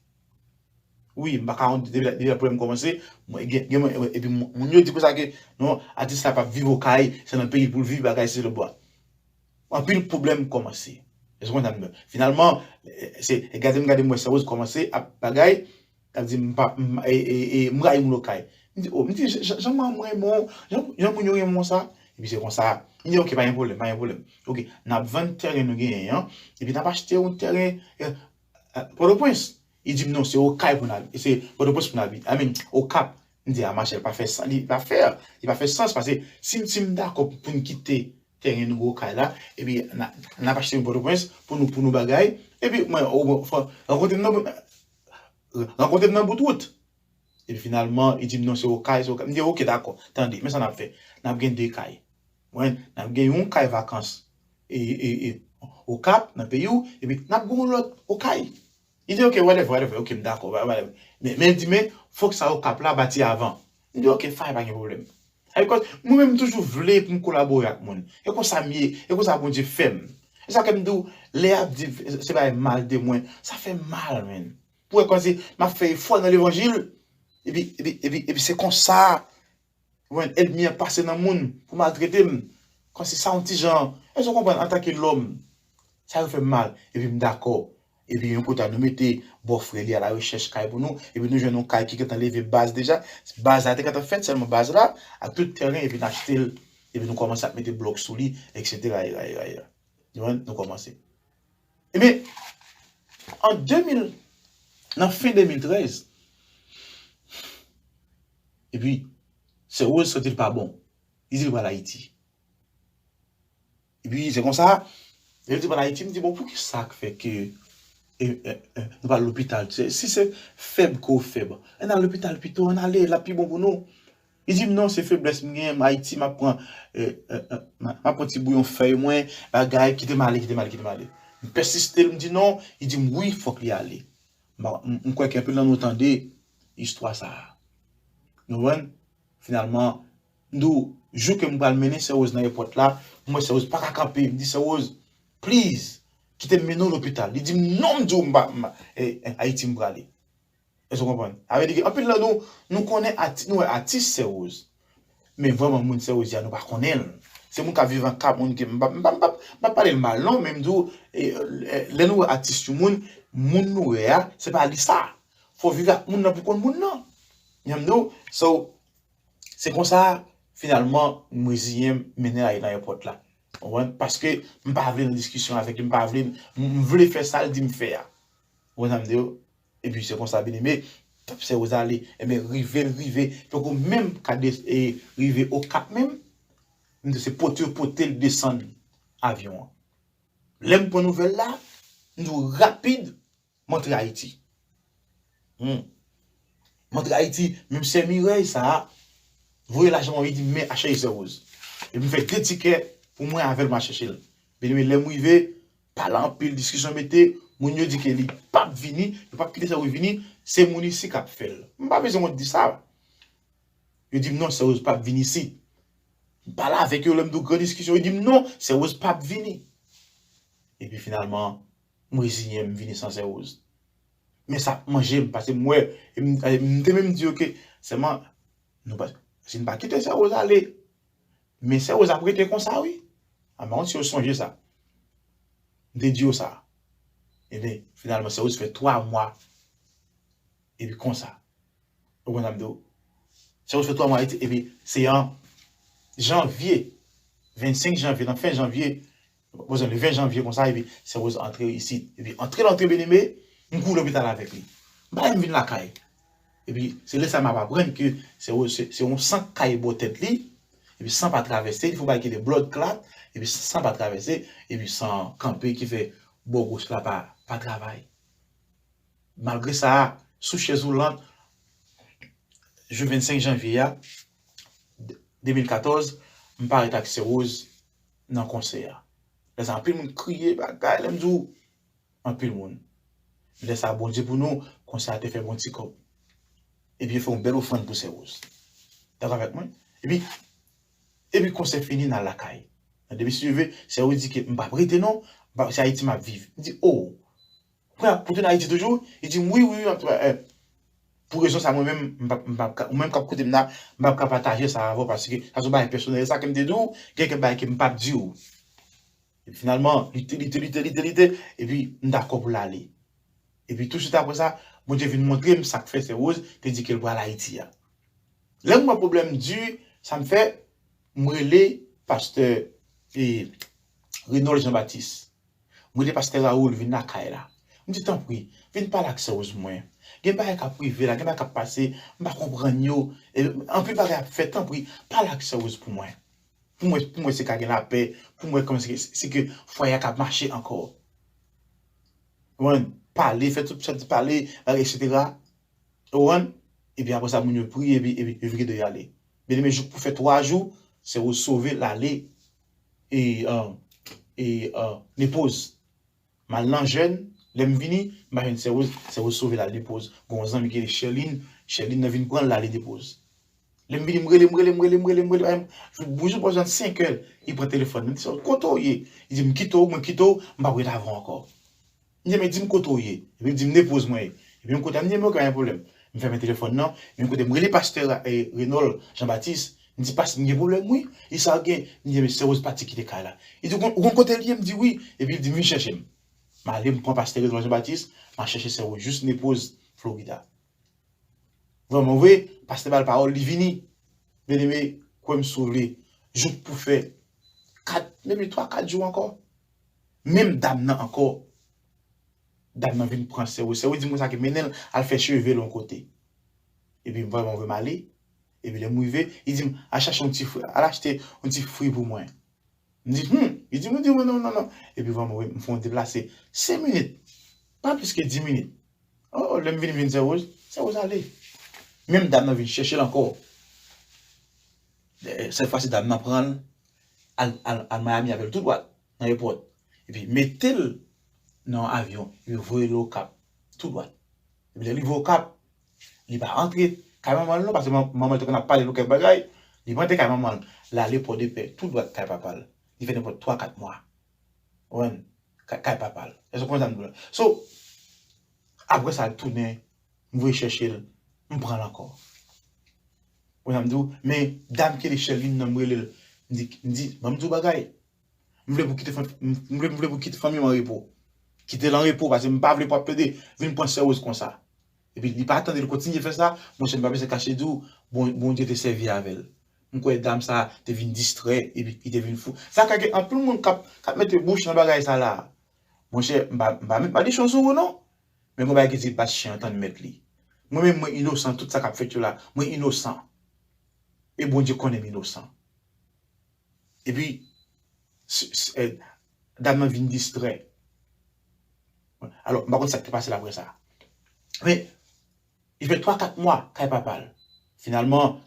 Wi, m pa ka kont depi lè, depi lè pwoblèm kòmanse, mwen, gen, gen, mwen, epi moun, moun yo di konsa ke, non, atis la p ap viv Okay, se nan peyi l pou l viv, bagay, se le bwa. Anpil pwoblèm kòmanse. Èske w konprann sa m di w? Finalman, eh, se, gade m, gade m wè Sè Woz kòmanse ap bagay, ap di m pa, m, e, e, e, m rayi moun Okay. M di, oh, m di, jan, jan mwen renmen w, jan, jan moun yo renmen w sa. Epi se konsa, m di, ok, pa gen pwoblèm, pa gen pwoblèm. Ok, n ap vann tèren nou genyen an, epi n ap achte yon tèren, eh, eh, Pòtoprens. Li di m, non, se Okay pou n al, se Pòtoprens pou n al abite. I mean, Okap. M di, a, machè, li pa fè sans, li pa fè, li pa fè sans, paske si m, si m dakò pou n kite tèren nou Okay la, epi n a, n ap achte yon Pòtoprens pou nou, pou nou bagay, epi mwen, o, bon, fò, rankontre m nan bout, rankontre m nan bout wout. Epi finalman, li di m, non, se Okay, se Okay. M di, ok, dakò, tande, men sa n ap fè. N ap gen de kay. Mwen, n ap gen yon kay vakans, e, e, e, Okap, nan peyi w, epi n ap gen yon lòt Okay. Li di, ok, whatever, whatever, ok, m dakò, whatever. Men, men l di, men, fòk sa Okap la bati avan. M di, ok, fine, pa gen pwoblèm. Because mwen menm, m toujou vle pou m kolabore ak moun. E konsa m ye, e konsa Bondye fè m. E sa ke m di w, lè y ap di se bagay mal de mwen, sa fè m mal, man. Pou wè kòmsi m ap fè efò nan levanjil, epi, epi, epi, epi se konsa, ou konprann, ènmi an pase nan moun pou maltrete m. Kòmsi sa yon ti jan, èske w konprann, antanke lòm, sa yo fè m mal, epi m dakò. Epi yon kote a, nou mete bò frè li a la rechèch kay pou nou, epi nou jwenn yon kay ki gentan leve baz deja. Baz la te gentan fèt, sèlman baz la, ak tout tèren, epi n achte l, epi nou kòmanse ap mete blòk sou li, etsetera, etsetera, etsetera. Nou, nou kòmanse. Ebyen, an de mil, nan fen de mil trèz, epi, Sè Woz santi l pa bon. Li di l pral Ayiti. Epi, se konsa, lè l di l pral Ayiti, m di, bon, poukisa k fè ke, e, e, e, nou pa al lopital? Se, si se fèb ke w fèb, ann al lopital pito, ann ale, l ap pi bon pou nou. Li di m, non, se feblès m genyen, m Ayiti, m ap pran, e, e, e, m a, m ap pran ti bouyon fèy mwen, bagay, kite m ale, kite m ale, kite m ale. M pèsiste l, m di non, li di m, wi, fòk li ale. M pa, m, m kwè ke anpil nan nou tande istwa sa a. Nou konprann? Finalman, m di w, jou ke m pral mennen Sè Woz nan èpòt la, m wè Sè Woz pa ka kanpe, m di, Sè Woz, please, kite m mennen w lopital. Li di m, non, m di w, m pa, m, e, e, Ayiti m prale. Èske w konprann? Sa vle di ke anpil nan nou, nou konnen ati-, nou wè atis Sè Woz. Men vrèman moun Sè Woz a, nou pa konnen l. Se moun k ap viv an Kap, moun ke m pa, m pa, m pa, m pa pale l mal non, men m di w, e, e, lè nou wè atis yon moun, moun nou wè a, se pa li sa. Fò w viv ak moun nan pou w konn moun nan. Janm di w, so, se konsa, finalman, m reziyen m, m mennen l ale nan èpòt la. Ou konprann? Paske m pa vle nan diskisyon avèk li, m pa vle, m, m vle fè sa l di m fè a. Ou konprann sa m di w? Epi se konsa, byeneme, Sè Woz ale, ebyen, rive l rive, poko menm ka de-, e, rive Okap menm, m di se pote yo pote l desann avyon an. Lè m pran nouvèl la, m di w rapid, m antre Ayiti. Hmm. M antre Ayiti, menm sè Mirèy sa a, voye lajan ban mwen, li di m men al chèche Sè Woz. Epi m fè de tikè pou mwen avè l, m al chèche l. Byeneme, lè m rive, pale anpil, diskisyon mete, moun yo di ke li p ap vini, yo p ap kite Sè Woz vini, se moun isit k ap fè l. M pa bezwen wont di sa. Yo di m non, Sè Woz p ap vini isit. M pale avèk yo, lè m di w gran diskisyon, yo di m non, Sè Woz p ap vini. Epi finalman, m reziyen m, m vini san Sè Woz. Men sa ap manje m, paske m wè, e m, e m te menm di yo ke, sèlman, nou pa, si n pa kite Sè Woz ale, men Sè Woz ap rete konsa, wi. A, m pa konn si yo sonje sa. M te di yo sa. Ebyen, finalman, Sè Woz fè twa mwa. Epi konsa. Ou konn sa m di w? Sè Woz fè twa mwa Ayiti, epi se an janvye, vennsenk janvye, nan fen janvye, bon, le ven janvye konsa, epi Sè Woz antre isit. Epi antre l antre, byeneme, m kouri lopital avèk li. M pa menm vin lakay. Epi se lè sa m ap aprann ke Sè Woz se, se yon san k kaye bò tèt li, epi san pa travèse, li fè yon bagay ki rele bloodclaat, epi san pa travèse, epi san kanpe ki fè bò goch la pa, pa travay. Malgre sa, sou chèz woulant, jou vennsenk janvye a, de mil katòz, m parèt ak Sè Woz nan konsè a. Lè sa, anpil moun kriye, bagay, lè m di w, anpil moun. Lè sa, Bondye pou nou, konsè a te fè bon ti kòb. Epi yo fè yon bèl ofrann pou Sè Woz. Dakò avèk mwen? Epi, epi konsè fini, n al lakay. Nan depi si Dye vle, Sè Woz di ke m p ap rete non, m p ap, se Ayiti m ap viv. M di, o, Prè pou tounen Ayiti toujou? Li di m, wi, wi, wi, m ap, eh, pou rezon sa, mwen menm, m p ap, m p ap ka, ou menm k ap koute m la, m p ap ka pataje sa avè w, paske sa se yon bagay pèsonèl, sa ke m te di w, gen kèk bagay ke m p ap di w. Epi finalman, lite, lite, lite, lite, lite, epi m dakò pou l ale. Epi touswit apre sa, Bondye vin montre m sa k fè Sè Woz te di ke l pral Ayiti a. Lè m wè pwoblèm di, sa m fè, m rele pastè, e, Renold Jean Baptiste. M rele pastè Raoul vin lakay la. M di, tanpri, vin pale ak Sè Woz pou mwen. Gen bagay k ap rive la, gen bagay k ap pase, m pa konprann yo. E, anpil bagay ap fèt, tanpri, pale ak Sè Woz pou mwen. Pou mwen, pou mwen se ka gen lapè, pou mwen kòman se, se ke fwaye a ka mache ankò. Ou konprann? Pale, fè tout, fè tout pale, bagay, etsetera. Ou konprann? Epi apre sa, moun yo priye, epi, epi yo vire do yo ale. Byeneme, jouk pou fè twa jou, Sè Woz sove l ale, e, e, e, Nepoz. M al nan jèn, lè m vini, m pa jwenn Sè Woz, Sè Woz sove l al Nepoz. Gen yon zanmi ki rele Sherline, Sherline nan vin pran l, l ale Nepoz. Lè m vini, m rele, m rele, m rele, m rele, m rele, m rele, m, jou, jou pou jwenn senk è, li pran telefòn nan, li di, kote w ye? Li di, m kite w, mwen kite w, m p ap ret avè w ankò. M di, men di m kote w ye. Epi l di m Nepoz mwen ye. Epi m kote a, m di, men oke, pa gen pwoblèm. M fèmen telefòn nan, men kote m rele pastè, e, Renold Jean Baptiste, m di, pastè, m gen pwoblèm wi. Li sa gen, m di, men Sè Woz pati kite kay la. Li di, ou konn, ou konn kote l ye? M di, wi. Epi l di, vin chèche m. M ale, m pran pastè Renold Jean Baptiste, m al chèche Sè Woz jis Nepoz, Florida. Vrèman vre, pastè ba l pawòl, li vini. Byeneme, kwè m si w vle, jouk pou fè kat, menm twa, kat jou ankò. Menm dam nan ankò, dam nan vin pran Sè Woz. Sè Woz di m konsa ke mennen l al fè cheve l yon kote. Epi m vrèman vre m ale. Epi lè m rive, li di m, al chache yon ti fri, al achte yon ti fri pou mwen. M di, hmm. Li di m, di mwen, non, non, non. Epi vrèman vre, m fè yon deplase senk minit. Pa plis ke dis minit. O, lè m vini, m jwenn Sè Woz, Sè Woz ale. Menm dam nan vin chèche l ankò. E, sèt fwa si dam nan pran l, al, al, al Miami avè l tou dwat, nan èpòt. Epi mete l nan yon avyon, epi voye l Okap, tou dwat. Epi lè li rive Okap, li pa antre kay manman l non, paske man-, manman l te konn ap pale l kèk bagay, li pa antre kay manman l, l ale Pòdepè, tou dwat kay papa l. Li fè nenpòt twa, kat mwa. Ou konprann? Kay, kay papa l. Èske w konprann sa m di w la? So, apre sa, l tounen, m voye chèche l, m pran l ankò. Ou konprann sa m di w? Men, dam ki rele Sherline nan, m rele l, m di, m di, ban m di w bagay. M vle pou kite fanm, m vle, m vle pou kite fanmi m an repo. Kite l an repo, paske m pa vle pou ap plede vin pran Sè Woz konsa. Epi li pa tande, li kontinye fè sa, monchè, m pa bezwen kache di w, bon, Bondye te sèvi avè l. M kwè dam sa te vin distrè, epi li te vin fou. Sa ka gen anpil moun k ap, k ap mete bouch nan bagay sa la. Monchè, m pa, m pa met madichon sou ou non. Men gen yon bagay ki di bat chen an tann mèt li. Mwen menm, mwen inosan, tout sa k ap fèt yo la, mwen inosan. E Bondye konnen m inosan. Epi, s-, s-, eh, dam nan vin distrè. Alò, m pa konn sa k te pase l apre sa. Men, li fè twa, kat mwa kay papa l. Finalman,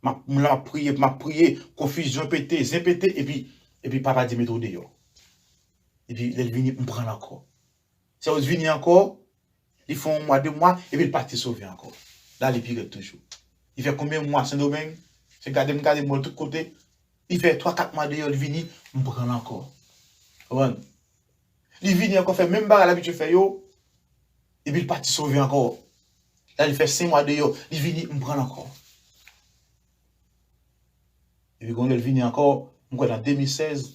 m ap, m la, m ap priye, m ap priye, konfizyon pete, zen pete, epi, epi papa di mete w deyò. Epi lè l vini, m pran l ankò. Sè Woz vini ankò, li fè yon mwa, de mwa, epi l pati sove ankò. L ale pi rèd toujou. Li fè konbyen mwa Sendomeng? Se gade m gade m wè l tout kote. Li fè twa, kat mwa deyò, li vini, m pran l ankò. Konprann? Li vini ankò fè menm bagay l abitye fè yo. Epi l pati sove ankò. La li fè senk mwa deyò, li vini, m pran l ankò. Epi gon lè l vini ankò, m kwè nan de mil sèz,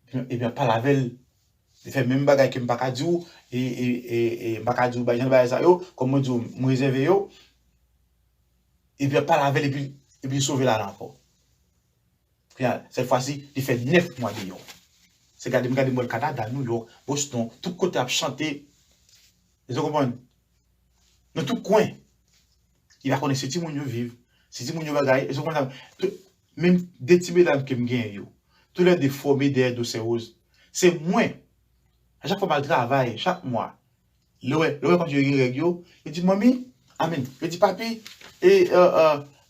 epi, epi m ap pale avè l. Li fè menm bagay ke m pa ka di w, e, e, e, e m pa ka di w bagay, jan bagay sa yo, kòm mwen di w, m rezève yo. Epi m ap pale avè l, epi, epi l sove la la ankò. Kounye a, sèt fwa si, li fè nèf mwa deyò. Se gade m gade m wè l Kanada, New York, Boston, tout kote ap chante. Èske w konprann? Nan tout kwen. Li pa konnen si timoun yo viv, si timoun yo bagay, èske w konprann sa? Tout, menm de ti medam ke m genyen yo, toulède fòme dèyè do sè Rose. Se mwen. A chak fwa m al travay, chak mwa, lè w wè, lè w wè kòmsi yo gen règ yo, yo di, "Manmi, amèn." Yo di, "Papi, e, e, e,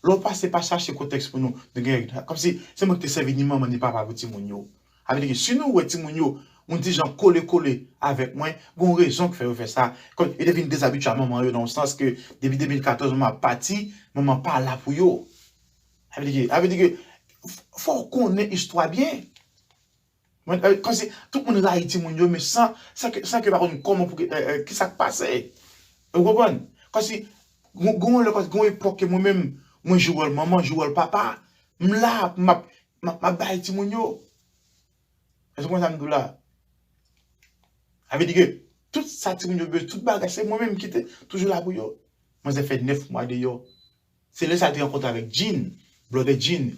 lè w pase pa chache kotèks pou nou, nou gen règ." Kòmsi se mwen ki te sèvi ni manman ni papa pou timoun yo. Sa vle di ke si nou wè timoun yo, yon ti jan kole kole avèk mwen, gon rezon ki fè yo fè sa. Kòm yo te vin dezabitye a manman yo nan yon sans ke depi de mil katòz manman ap pati, manman pa la pou yo. Sa vle di ke, sa vle di ke f-, fò w konnen istwa byen. Mwen, e, kòmsi tout moun rayi timoun yo, men san, san ke, san ke yo pa konn kòman pou ke, e, e, kisa k pase. Ou konprann? Kòmsi, gon, gon lè, kòmsi, gon epòk ke mwen menm, mwen jwe wòl manman, jwe wòl papa, m la, m ap, m ap, m ap bay timoun yo. Èske w konprann sa m di w la? Sa vle di ke tout sa timoun yo bezwen, tout bagay, se mwen menm ki te toujou la pou yo. Manzè fè nèf mwa deyò. Se lè sa l te rankontre avèk Jean, Brother Jean.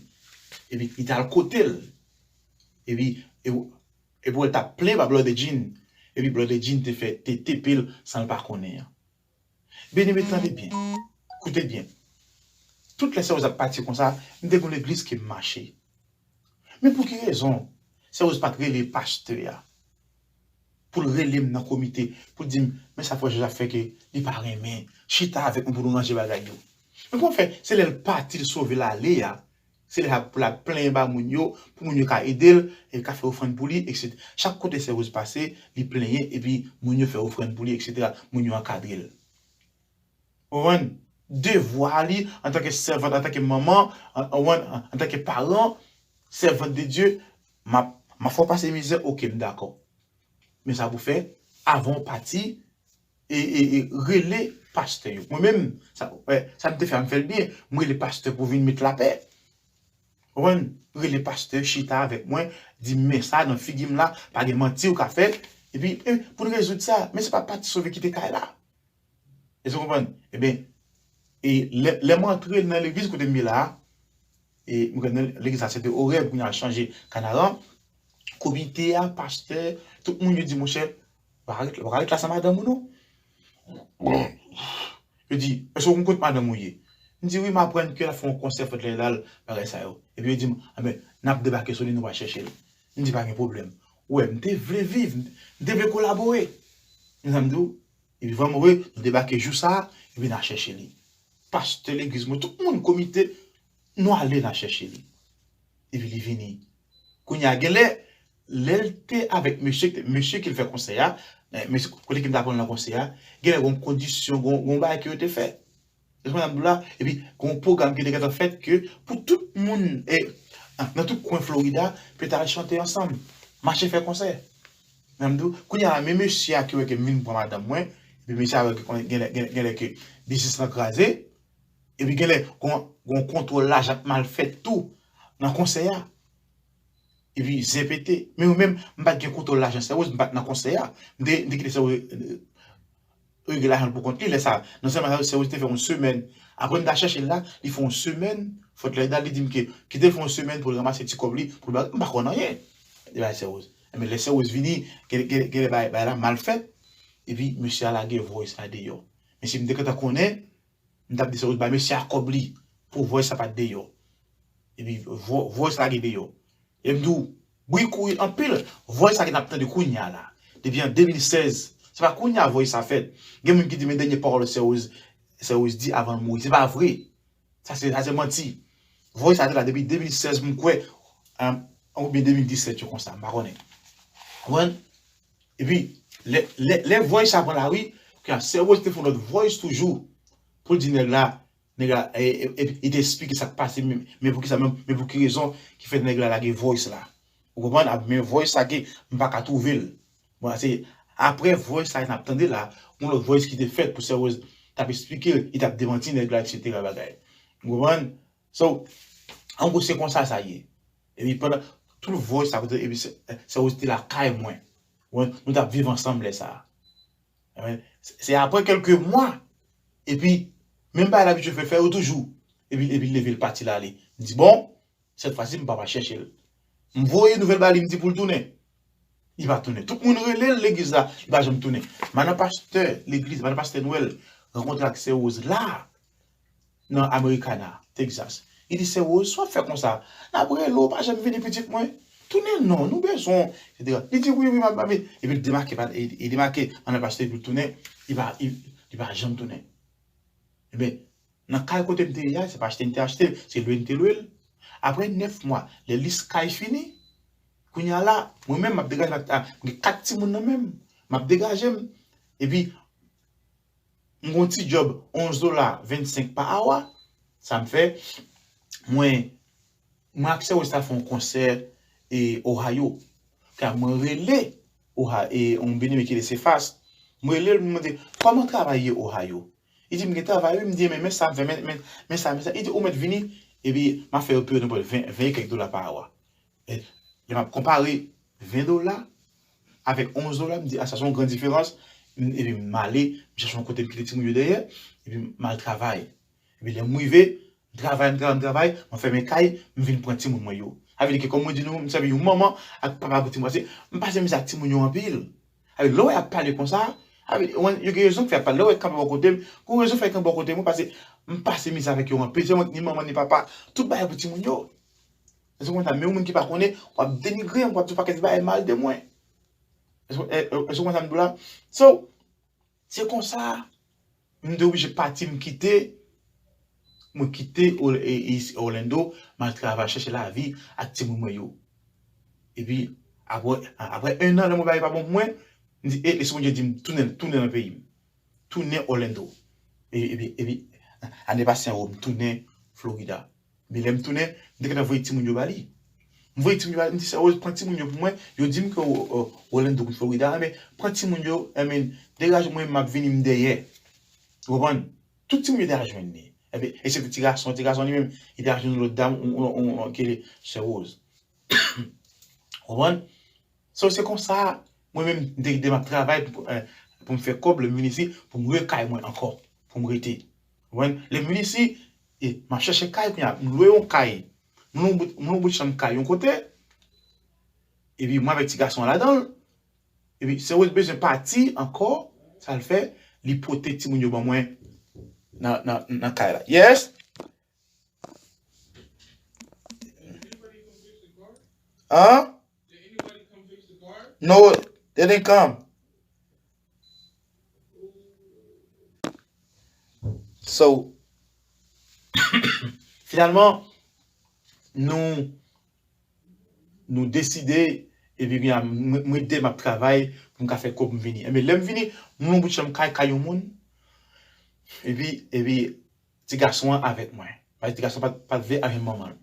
Epi li t al kote l. Epi, e, epi w t ap plen ba Brother Jean. Epi Brother Jean te fè, te tepe l san l pa konnen an. Byeneme, tande byen. Koute byen. Tout lè sè Rose ap pati konsa, m te gon legliz ke m mache. Men pou ki rezon sè Rose pa t rele pastè a pou l rele m nan komite, pou l di m, "Men sa frè Joseph fè ke li pa renmen. Chita avèk mwen pou nou ranje bagay yo." Men kòman fè, se lè l pati, l sove l ale a, se lè sa pou l ap plenyen ba moun yo, pou moun yo ka ede l, e ka fè ofrann pou li, etsetera. Chak kote sè Rose pase, li plenyen, epi moun yo fè ofrann pou li, etsetera. Moun yo ankadre l. Ou konprann? Devwa li antanke sèvant, antanke manman, an, an, an, antanke paran, sèvant de Dye, m ap, m ap fè w pase mizè, oke, m dakò. Men sa pou fè, avan w pati, e, e, e rele pastè yo. Mwen menm, sa, e, sa m te fè a, m fè l byen. M rele pastè pou vin met lapè. Ou konprann? Rele pastè, chita avèk mwen, di m men sa nan figi m la, pa gen manti ou ka fè. Epi, e, pou n rezoud sa, men se pa pati sove kite kay la. Èske w konprann? Ebyen, e lè, lè m antre nan legliz kote m ye la a, e m kwè nan legliz la se te Oreb, kounye a chanje Kanaran, komite a, pastè, tout moun yo di, "Monchè, w pa ka ret, w pa ka ret la san madanm ou non." Yo di, "Èske w konn kot madanm ou ye?" M di, "Wi, m aprann ke l ap fè yon konsè, fòt lè l al, bagay sa yo." Epi yo di m, "Anben, n ap debake sou li, nou va chèche l." M di, "Pa gen pwoblèm." Ou wè, m te vle viv, m te vle kolabore. Men sa m di w, epi vrèman vre, nou debake jou sa a, epi n al chèche li. Pastè legliz mwen, tout moun, komite, nou ale, n al chèche li. Epi li vini. Kounye a, genlè, lè l te avèk mesye, mesye ke l fè konsè a, e, mesye kote ke m t aprann nan konsè a, genlè gon kondisyon, gon, gon bagay ke yo te fè. Èske w konprann sa m di w la? Epi, gon pwogram ki te gentan fèt ke pou tout moun, e, nan tout kwen Florida, pou yo ta al chante ansanm, mache fè konsè. Men m di w, kounye a la, men mesye a ki wè ke m vin pran madanm mwen, epi mesye a wè ke konnen genlè, genlè, genlè ke biznis lan kraze, epi genlè gon, gon kontwòl lajan k mal fèt tou nan konsè a. Epi zen pete. Men mwen menm, m pa t gen kontwòl lajan sè Rose, m pa t nan konsè a. M te, m te kite sè Rose, e, regle lajan l pou kont li lè sa a. Non sèlman sè Rose te fè yon semèn. Apre m ta chèche l la, li fè yon semèn, fòt lè l li di m ke kite l fè yon semèn pou l ranmase ti kòb li, pou l ba, m pa konn anyen de bagay sè Rose. Men lè sè Rose vini, gen, gen, gen bagay, bagay la mal fèt, epi mesye a lage voice la deyò. Men si m te gentan konnen, m t ap di sè Rose bay mesye a kòb li pou voice sa pa t deyò. Epi vo-, voice lage deyò. E m di w, bri kouri anpil, voice sa ke n ap tande kounye a la. Depi an de mil sèz, se pa kounye a voice sa fèt. Gen moun ki di, "Men dènye pawòl sè Rose, sè Rose di avan l mouri." Se pa vre. Sa se, sa se manti. Voice sa te la depi de mil sèz, m kwè, an, oubyen de mil disèt, yo konsa, m pa konnen. Konprann? Epi, lè, lè, lè voice sa pran lari, ke sè Rose te fè yon lòt voice toujou, pou l di nèg la, nèg la, e, e, e, li te eksplike sa k pase, men, men poukisa, men, men pou ki rezon ki fè nèg la lage voice la. Ou konprann? A, men voice sa ke m pa ka twouve l. Bon, se apre voice sa n ap tande la, yon lòt voice ki te fèt pou Sè Rose t ap esplike l, li t ap demanti nèg la, et cetera bagay. Ou konprann? So, an gwo, se konsa sa ye. Epi pandan tout voice sa, epi Sè, Sè Rose te lakay mwen. Ou konprann? Nou t ap viv ansanm lè sa a. Amen. Se, se apre kèlke mwa, epi, menm bagay l abitye fè, fè yo toujou. Epi, epi l leve l pati l ale. M di, bon, sèt fwa si, m pa va chèche l. M voye nouvèl ba li, m di pou l tounen. Li pa tounen. Tout moun rele l legliz la, li pa janm tounen. Madan pastè legliz, madan pastè Nwèl rankontre ak Sè Rose la, nan Americana, Texas. Li di, Sè Rose, sa w ap fè konsa? N ap rele w, w pa janm vini pitit mwen. Tounen non, nou bezwen w, et cetera. Li di, wi, wi, m ap, m ap vini. Epi l demake, pa, e, e demake, madan pastè pou l tounen, li pa, li, li pa janm tounen. Ebyen, nan kay kote m te ye a, se pa achte m te achte l, se lwe m te lwe l. Apre nèf mwa, lè lease kay fini, kounye a la, mwen menm, m ap degaje, m ap, a, m gen kat timoun nan men m, m ap degaje m. Epi, m gon ti djòb onz dola vennsenk pa awa, sa m fè, mwen, mwen ak Sè Rose ta fè yon konsè, e, Ohio. Ka mwen rele Ohio, e, yon byeneme ki rele Sefas. Mwen rele l, mwen mande, kòman travay ye Ohio? Li di, m gen travay, wi, m di, men, men sa m fè, men, men, men sa, men sa. Li di, ou mèt vini, epi m ap fè yo peye w nenpòt ven, ven e kèk dola pa awa. E, lè m ap konpare ven dola avèk onz dola, m di, a, sa se yon gran diferans. M, epi m ale, m chèche yon kote m kite timoun yo dèyè, epi m al travay. Epi lè m rive, m travay, m travay, m travay, mwen fèmen kay, m vin pran timoun mwen yo. Sa vle di ke kòm mwen di nou, m sèvi yon manman ak papa pou timoun. Paske m pase mizè ak timoun yo anpil. Sa vle di, lè w wè y ap pale konsa, sa vle di, yo gen rezon k fè y ap pale. Lè w wè y kanpe bò kote m, gen rezon fè y kanpe bò kote m, paske m pase mizè avèk yo anpil. Se mwen ki ni manman ni papa, tout bagay pou timoun yo. Èske w konprann sa? Men yon moun ki pa konnen, w ap denigre m, w ap di yon pakèt bagay mal de mwen. Èske, èske w konprann sa m di w la? So, se konsa, m te oblije pati, m kite, mwen kite Or-, e, e, Orlando, m al travay, chèche lavi ak timoun mwen yo. Epi, apre, apre en an, lè mwen bagay pa bon pou mwen, m di, e, lese Bondye di m, tounen, tounen nan peyi m. Tounen Orlando. E, epi, epi, ane pase an, m tounen Florida. Men lè m tounen, m te gentan voye timoun yo ba li. M voye timoun yo ba li, m di, Sè Rose, pran timoun yo pou mwen. Yo di m ke o, o, Orlando pou Florida, men pran timoun yo, I mean, degaje mwen, m ap vini, m dèyè. Ou konprann? Tout timoun yo te al jwenn li. Epi, e se te ti gason, ti gason li menm, li te al jwenn lòt dam, on, on, on, on, ki rele Sè Rose. Ou konprann? So, se konsa, mwen menm, m te, te m ap travay pou, eh, pou m fè kòb, lè m vin isi, pou m lwe kay mwen ankò, pou m rete. Ou konprann? Lè m vin isi, e, m ap chèche kay, kounye a, m lwe yon kay. M lwe yon bout, m lwe yon bout chanm kay yon kote, epi mwen avèk ti gason an ladan l, epi Sè Rose bezwen pati ankò, sa l fè, li pote timoun yo ban mwen nan, nan, nan kay la. Yes! Huh? No, they didn't come. So, finalman, nou, nou deside, epi byen, mwen, mwen de m ap travay pou m ka fè kòb m vini. Enben, lè m vini, m lwe yon bout chanm kay, kay yon moun. Epi, epi, ti gason an avèk mwen. Paske ti gason pa, pa t vle al jwenn manman l.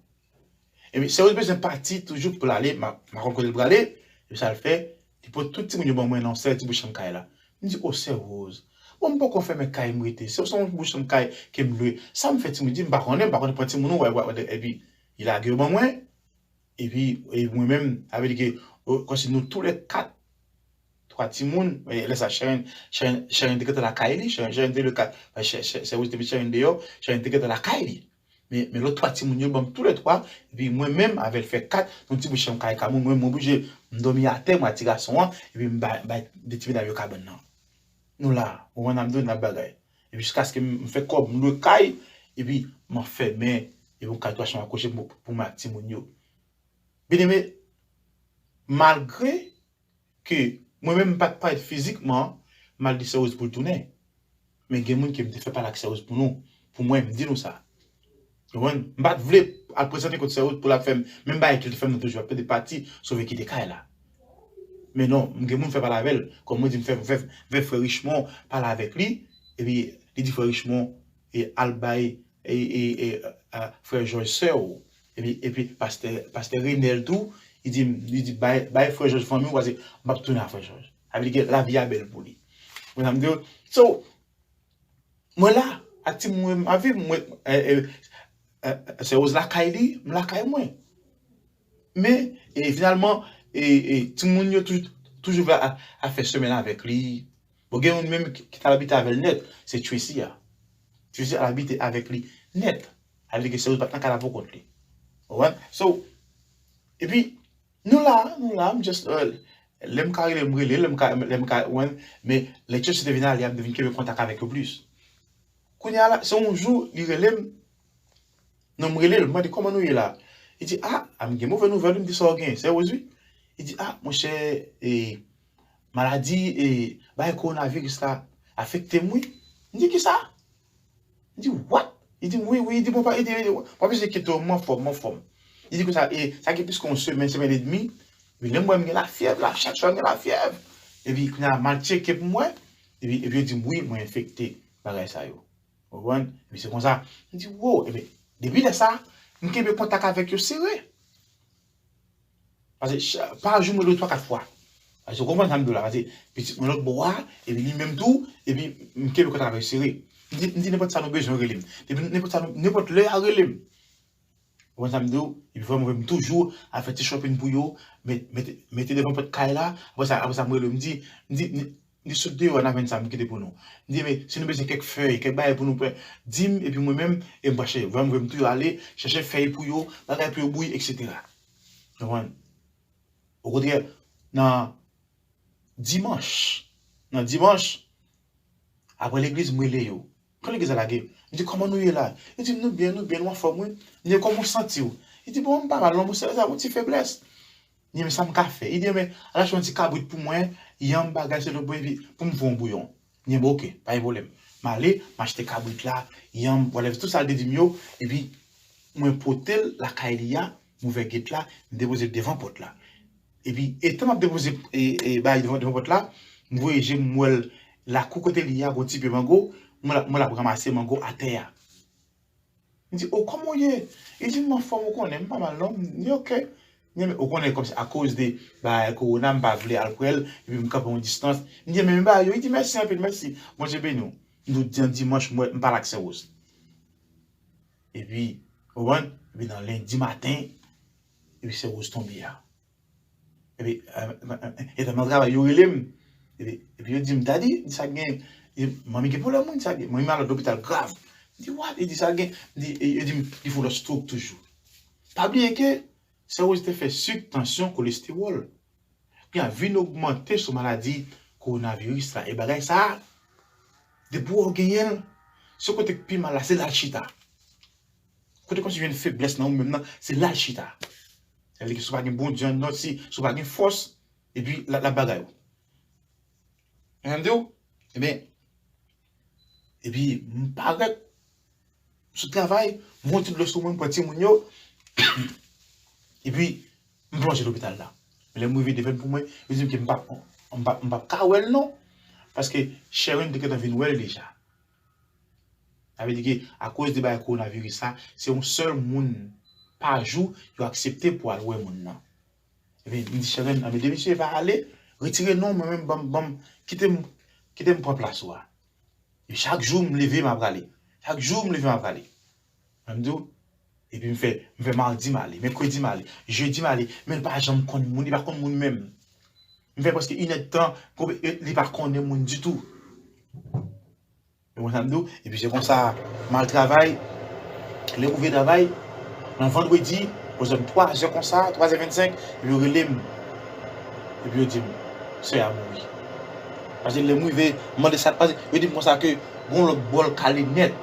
Epi, Sè Rose bezwen pati toujou pou l ale, m a, m a konn kote l prale, epi sa l fè, li pote tout timoun yo ban mwen nan sèl ti bout chanm kay la. M di, o, Sè Rose, bon, m poko fèmen kay m rete, se, se yon bout chanm kay ke m lwe. Sa m fè timoun, di, m pa konnen, m pa konnen pran timoun ou, wè, wè, wè, epi, li lage yo ban mwen, epi, e mwen menm, sa vle di ke, o, kòmsi nou toulèkat, twa timoun, e lè sa Sharon, Sharon, Sharon te gentan lakay li, Sharon, Sharon te lwe kay, Sè, Sè, Sè Rose te met Sharon deyò, Sharon te gentan lakay li. Men, men lòt twa timoun yo ban m toulètwa, epi mwen menm avè l fè kat, yon ti bout chanm kay ka mwen, mwen, mwen oblije, m dòmi atè, mwen ak ti gason an, epi m bay, bay de ti medam yo kabann nan. Nou la, ou konprann sa m di w, n ap bagay. Epi jiskaske m, m fè kòb, m lwe kay, epi m ap fèmen, epi yon kay twa chanm akwoche pou, pou mwen ak timoun yo. Byeneme, malgre ke mwen menm m pa t parèt fizikman, m al di Sè Rose pou l tounen. Men gen moun ke m te fè pale ak Sè Rose pou nou, pou mwen, m di nou sa. Ou konprann? M pa t vle al prezante kont Sè Rose pou l ap fè m menm bagay ke l te fè m nan toujou, ap pede pati, sove kite kay la. Men non, m gen moun fè pale avè l, kòm mwen di m fè, m fè, m fè frè Richemond pale avèk li, epi li di frè Richemond, e al bay, e, e, e, a, frè Jòj sè w. Epi, epi pastè, pastè Renel tou, li di, li di, bay, bay frè Jòj fanmi w, paske m p ap tounen a frè Jòj. Sa vle di ke lavi a bèl pou li. Ou konprann sa m di w? So, mwen la, ak timoun mwen, m ap viv, mwen, e, e, e, e, sè Rose lakay li, m lakay mwen. Men, e, finalman, e, e, timoun yo toujou, toujou vle a, a fè semèn avèk li. Bon, gen youn menm ki, ki t al abite avè l nèt, se Tracy a. Tracy al abite avèk li nèt. Sa vle di ke sè Rose pa t nan kay la pou kont li. Ou konprann? So, epi, nou la, nou la, m just, euh, lè m ka rele, m rele, lè m ka, lè m ka, ou konprann? Men, lè Tracy te vin ale a, m te vin kenbe kontak avèk yo plis. Kounye a la, se yon jou, li rele m, non, m rele l, m mande, "Kòman nou ye la?" Li di, "A, a, m gen move nouvèl wi," m di, "Sa w gen? Sè Rose wi?" Li di, "A, monchè, e, maladi, e, bagay kowonaviris la afekte m wi." M di, "Kisa?" Li di, "What?" Li di, "Wi, wi." Li di, "Bon, pa, li di, li di, pa bezwen enkyete w, m anfòm, m anfòm." Li di konsa, e, sa gen plis ke yon semèn, semèn edmi. Epi lè m wè m gen lafyèv la, chak jou m gen lafyèv. Epi kounye a, m al tcheke pou m wè. Epi, epi yo di m, "Wi, mwen enfekte bagay sa yo." Ou konprann? Epi se konsa, m di, "Wow!" Epi, depi lè sa, m kenbe kontak avèk yo sere. Paske cha-, pa jou mwen rele twa, kat fwa. Paske ou konprann sa m di w la, paske pitit mwen lòt bò a, epi li menm tou, epi m kenbe kontak avèk yo sere. M di, m di, "Nenpòt sa nou bezwen, rele m." Depi nenpòt sa nou, nenpòt lè a, rele m. Ou konprann sa m di w? Epi vrèman, vrèman, m toujou al fè ti shopping pou yo, met-, mete, mete devan pòt kay la. Apre sa, apre sa, m rele yo, m di, m di, m di, "Sot deyò a, n a jwenn sa m kite pou nou." M di, "Men, si nou bezwen kèk fèy, kèk bagay pou nou pran, di m, epi mwen menm, e m pral chèche." Vrèman, vrèman, m toujou ale, chèche fèy pou yo, bagay pou yo bouyi, etsetera. Ou konprann? Okontrè, nan dimanch, nan dimanch, apre legliz, m rele yo. "Kòman legliz la lage?" M di, "Kòman nou ye la?" Yo di m, "Nou byen, nou byen, nou anfòm wi." M di, "Kòman w santi w?" Li di, "Bon, m pa mal non, monchè, sa yon ti feblès." M di, "Men sa m ka fè." Li di, "Men, al achte yon ti kabrit pou mwen, yanm, bagay, se pou, epi pou m fè yon bouyon." M di, "Bon, oke, pa gen pwoblèm." M ale, m achte kabrit la, yanm, whatever, tout sa l te di m yo, epi mwen pote l lakay li a, m ouvè gate la, m depoze l devan pòt la. Epi, etan m ap depoze, e, e, bagay devan, devan pòt la, m voye je m, m wè l lakou kote li a, gon ti pye mango, m wè l ap, m wè l ap ranmase mango atè a. M di, "O, kòman w ye?" Li di, "M anfòm, ou konnen, m pa mal non." M di, "Oke." M di, "Men, ou konnen, kòmsi akoz de bagay kowona, m pa vle al kwè l, epi m kanpe yon distans." M di, "Men, men bagay yo." Li di, "Mèsi anpil, mèsi. Bondye beni w." M di w, di, dimanch, m wè, m pale ak sè Rose. Epi, ou konprann? Epi nan lendi maten, epi sè Rose tonbe a. Epi, e, e, e, etan m nan travay, yo rele m. Epi, epi yo di m, "Daddy, di sa gen, e, manmi gen pwoblèm wi, di sa gen, manmi malad lopital grav." M di, "What?" E di sa gen, m di, e, yo di m, "Li fè yon lòt stroke toujou." Pa bliye ke sè Rose te fè sik, tansyon, kolestewòl. Kounye a vin ogmante sou maladi kowonaviris la. E bagay sa a, depi w genyen l, se kote k pi mal la, se la l chita. Kote kòmsi jwenn feblès nan ou menm nan, se la l chita. Sa vle di ke si w pa gen Bondye anndan w, si, si w pa gen fòs, epi l ap, l ap bagay ou. Konprann m di w? Ebyen, epi m parèt sou travay, m voye ti dlo sou mwen, m pran timoun yo, epi m plonje lopital la. Men lè m rive devan pou mwen, yo di m ke m p ap, m p ap, m p ap ka wè l non, paske Sharon te gentan vin wè l deja. Sa vle di ke akoz de bagay kowonaviris la, se yon sèl moun pa jou yo aksepte pou al wè moun nan. Epi m di Sharon, "Anben, demisye va ale, retire non, mwen menm, ban m, ban m, kite m, kite m pran plas ou a." E chak jou m leve, m ap prale. Chak jou m leve, m ap prale. Mwen m di w, epi m fè, m fè madi m ale, mèkredi m ale, jedi m ale, men l pa janm konn moun, li pa konn moun menm. M fè prèske inèdtan, li pa konnen moun ditou. Ou konprann sa m di w? Epi se konsa, m al travay. Lè m rive travay, nan vandredi, ozòm twa zè konsa, twa zè vennsenk, epi yo rele m. Epi yo di m, "Sè a mouri." Paske lè m rive, m mande sa, paske yo di m konsa ke gon lòt bò l kale nèt.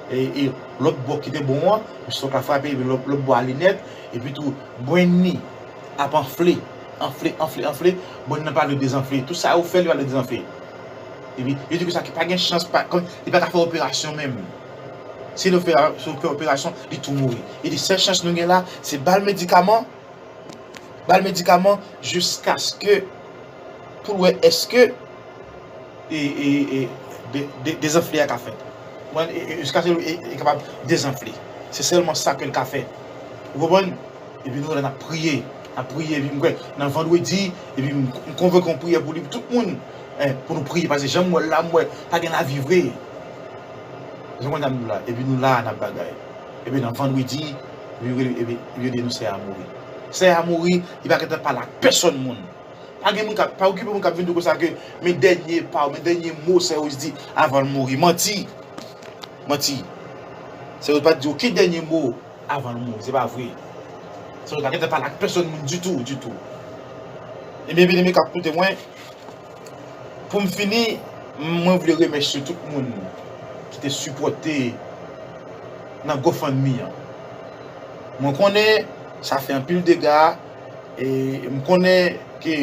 E, e lòt bò ki te bon an, misye ka frape, epi lòt, lòt bò ale nèt, epi tou, brenn li ap anfle, anfle, anfle, anfle, brenn nan pa vle dezanfle. Tout sa yo fè, li pa vle dezanfle. Epi, yo di konsa ke pa gen chans, pa, kòm, li pa ka fè operasyon menm. Si li fè, si yo fè operasyon, li tou mouri. Li di, sèl chans nou gen la, se ba l medikaman, ba l medikaman jiskaske pou l wè èske e, e, e, de, de, dezanfle a ka fèt. Mwen, e, e, jiskaske e, e kapab dezanfle. Se sèlman sa ke l ka fè. Ou konprann? Epi nou la n ap priye. N ap priye, epi m kwè nan vandredi, epi m, m konvoke yon priyè pou li, pou tout moun, eh, pou nou priye, paske jan m wè l la, m wè pa gen lavi vre. Jan mwen di w la, epi nou la, n ap bagay. Epi nan vandredi, epi, epi, epi yo di nou sè a mouri. Sè a mouri, li pa gentan pale ak pèsòn moun. Pa gen moun k ap, pa okipe moun k ap vin di w konsa ke, men dènye pa w, men dènye mo sè Rose di avan l mouri. Manti. Manti. Sè Rose pa t di okenn dènye mo avan l mouri. Se pa vre. Sè Rose pa gentan pale ak pèsòn moun ditou, ditou. Ebyen, byeneme k ap koute mwen, pou m fini, mwen vle remèsye tout moun ki te sipòte nan GoFundMe an. Mwen konnen sa fè anpil dega, e m konnen ke,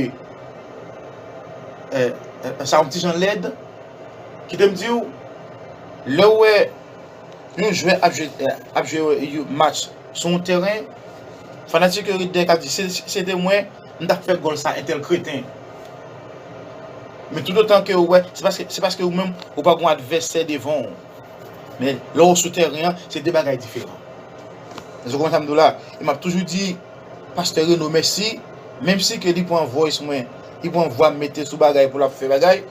eh, eh, sa yon ti jan lèd. Kite m di w, lè w wè yon jwè ap jwe, ap jwe yon match sou yon teren, fanatik yo ret dèyè k ap di, "Se, se te mwen, m t ap fè gòl sa entèl kreten." Men toutotan ke w wè, se paske, se paske ou menm, ou pa gon advèsè devan w. Men lè w sou teren an, se de bagay diferan. Èske w konprann sa m di w la? E m ap toujou di Pastè Reno mèsi, menm si ke li pran voice mwen, li pran vwa m mete sou bagay pou l ap fè bagay,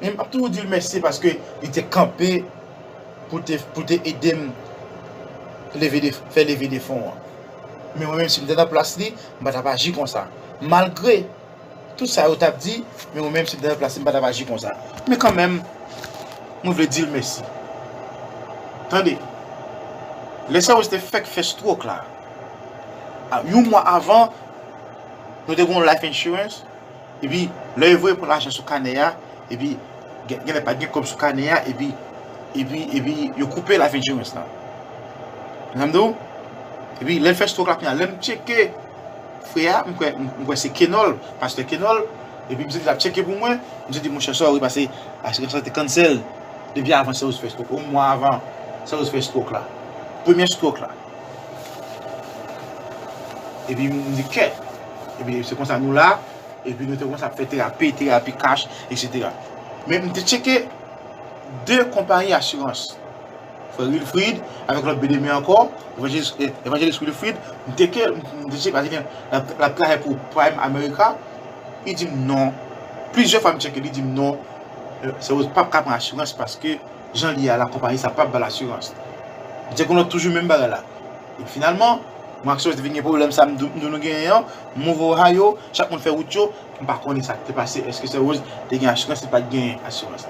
men m ap toujou di l mèsi paske li te kanpe pou te, pou te ede m leve de, fè leve de fon an. Men mwen menm, si m te nan plas li, m pa t ap aji konsa. Malgre tout sa yo t ap di, men mwen menm, si m te nan plas li, m pa t ap aji konsa. Men kanmenm, mwen vle di l mèsi. Tande, lè sè Rose te fèk fè stroke la, a, yon mwa avan, nou te gon life insurance, epi lè yo voye pran lajan sou kanè a, epi gen, genlè pa t gen kòb sou kanè a, epi, epi, epi yo koupe life insurance lan. Konprann m di w? Epi lè l fè stroke la kounye a, lè m tcheke frè a, m kwè, m, m kwè se Kenol, pastè Kenol, epi m santi l ap tcheke pou mwen, m santi, "Monchè, sorry, paske asirans lan te cancel depi avan sè Rose fè stroke, yon mwa avan sè Rose fè stroke la, premye stroke la." Epi m di, "Kèt." Epi se konsa nou la, epi nou te kòmanse ap fè terapi, terapi kach, etsetera. Men m te tcheke de konpayi asirans. Frè Wilfrid, avèk lòt byeneme ankò, Evanjelis, eh, Evanjelis Wilfrid, m te ke, m te tcheke, paske l ap, l ap travay pou Prime America, li di m non. Plizyè fwa m tcheke, li di m non. Eh, sè Rose p ap ka pran asirans paske jan l ye a la, konpayi sa p ap ba l asirans. M te konn toujou menm bagay la. E finalman, mwen ak sè Rose te vin gen pwoblèm sa m di, m di nou genyen an, m ouvè Ohio, chak moun fè wout yo, m pa konnen sa k te pase, èske sè Rose te gen asirans, li pa t gen asirans.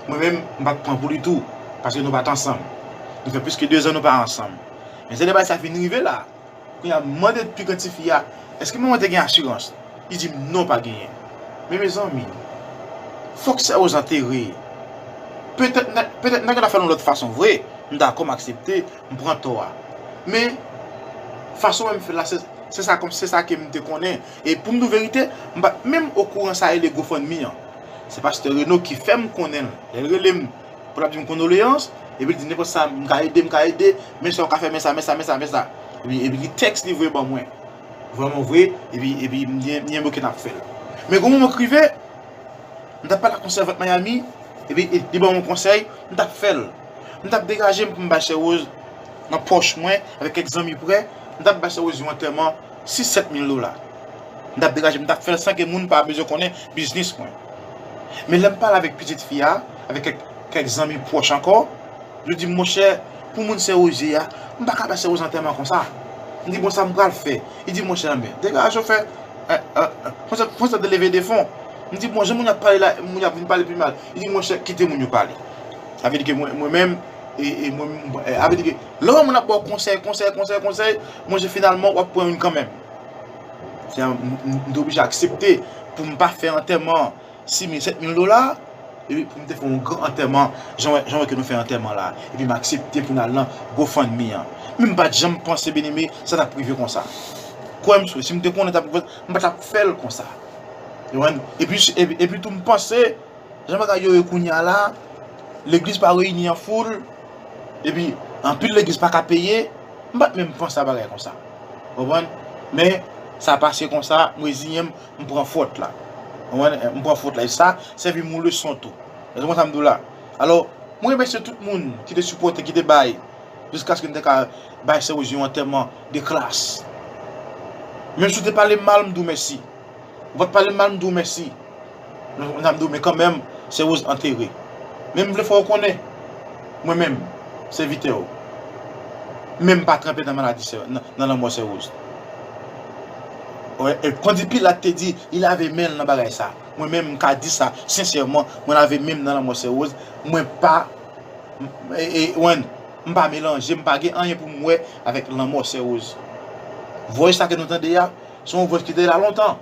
Mwen menm, m pa t pran pou li tou, paske nou pa t ansanm. Nou fè plis ke de zan nou pa ansanm. Men se lè bagay sa fin rive la, kounye a, m mande pi gran tifi a, "Èske manman te gen asirans?" Li di m, "Non, pa genyen." Men mezanmi, fòk sè Rose antere. Petèt nèg, petèt nèg la fè l yon lòt fason vre, m dakò, m aksepte, m pran tò a. Men, fason mwen m fè l la, se, se sa kòm, se sa ke m te konnen. E pou m di w verite, m pa t menm okouran sa rele GoFundMe an. Se pastè Reno ki fè m konnen l. Lè l rele m, pou l ap di m kondoleyans, epi l di nenpòt sa m ka ede, m ka ede, men sa w ka fè, men sa, men sa, men sa, men sa. Epi, epi li tèks li voye ban mwen. Vrèman vre, epi, epi m di, m di enboke n ap fè l. Men gon moman k rive, m t ap pale ak yon sèvant Miami, epi li ban mwen konsèy, m t ap fè l. M t ap degaje m pou m bay sè Rose nan pòch mwen, avèk kèk zanmi prè, m t ap bay sè Rose yon antèman sis, sèt mil dola. M t ap degaje, m t ap fè l san ke moun pa bezwen konnen biznis mwen. Men lè m pale avèk pitit fi a, avèk kèk, kèk zanmi pwòch ankò, yo di m, "Monchè, pou moun sè Rose ye a, m pa ka bay sè Rose antèman konsa." M di, "Bon, sa m pral fè?" Li di, "Monchè, men, degaje w fè, eh, eh, eh, fè yon sòt, fè yon sòt de leve de fon." M di, "Bon, jan moun y ap pale la, moun y ap vin pale pi mal." Li di, "Monchè, kite moun yo pale." Sa vle di ke mwen, mwen menm, e, e mwen, e, sa vle di ke lè w wè moun ap ba w konsèy, konsèy, konsèy, konsèy, monchè, finalman, w ap pran youn kanmenm. Fè, m, m, m te oblije aksepte pou m pa fè antèman sis mil, sèt mil dola, epi pou m te fè yon gran antèman, jan wè, jan wè ke nou fè antèman la, epi m aksepte pou n al nan GoFundMe an. Men m pa t janm panse, byeneme, sa t ap rive konsa. Kwè m, si m te konnen, m pa t ap fè l konsa. Ou konprann? Epi, epi, epi tou, m panse, jan bagay yo ye kounye a la, legliz pa reyini an foul, epi anpil legliz pa ka peye, m pa t menm panse a bagay konsa. Ou konprann? Men, sa pase konsa, m reziyen m, m pran fòt la. Ou konprann? M pran fòt la. E sa, sèvi m yon leson tou. Èske w konprann sa m di w la? Alò, mwen remèsye tout moun ki te sipòte, ki te bay, jiskaske n te ka bay sè Rose yon antèman de klas. Menm si w te pale m mal, m di w mèsi. Ou pa t pale m mal, m di w mèsi. M, m di w, men kanmenm, Sè Rose antere. Men m vle fè w konnen, mwen menm, sèvitè w, menm m pa tranpe nan maladi sè, nan, nan lanmò Sè Rose. Wè, e kondi Pilat te di, li lave men l nan bagay sa. Mwen menm, m ka di sa, sensèman, mwen lave men m nan lanmò Sè Rose. Mwen pa, m, e, e, mwen, m pa melanje, m pa gen anyen pou m wè avèk lanmò Sè Rose. Voice sa ke nou tande a, se yon voice ki te la lontan.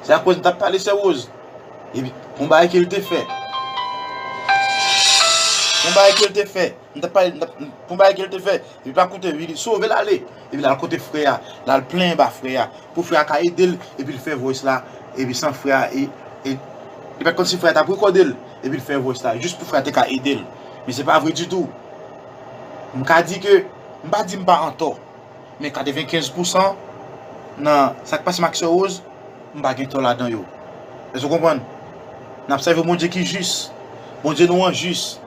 Se akoz m t ap pale Sè Rose. Epi, pou yon bagay ke l te fè. Pou yon bagay ke l te fè. M t ap pale, m t ap, pou yon bagay ke l te fè. Epi pa koute, epi li sove l ale. Epi l al kote frè a. L al plenyen ba frè a. Pou frè a ka ede l. Epi l fè voice la. Epi san frè a. E, e, li pa t konn si frè a t ap rekòde l. Epi l fè voice la. Jis pou frè a te ka ede l. Men se pa vre ditou. M ka di ke, m pa di m pa antò. Men katrevenkenz pousan nan sa k pase m ak Sè Rose, m pa gen tò ladan yo. Èske w konprann? N ap sèvi yon Bondye ki jis. Bondye nou an jis.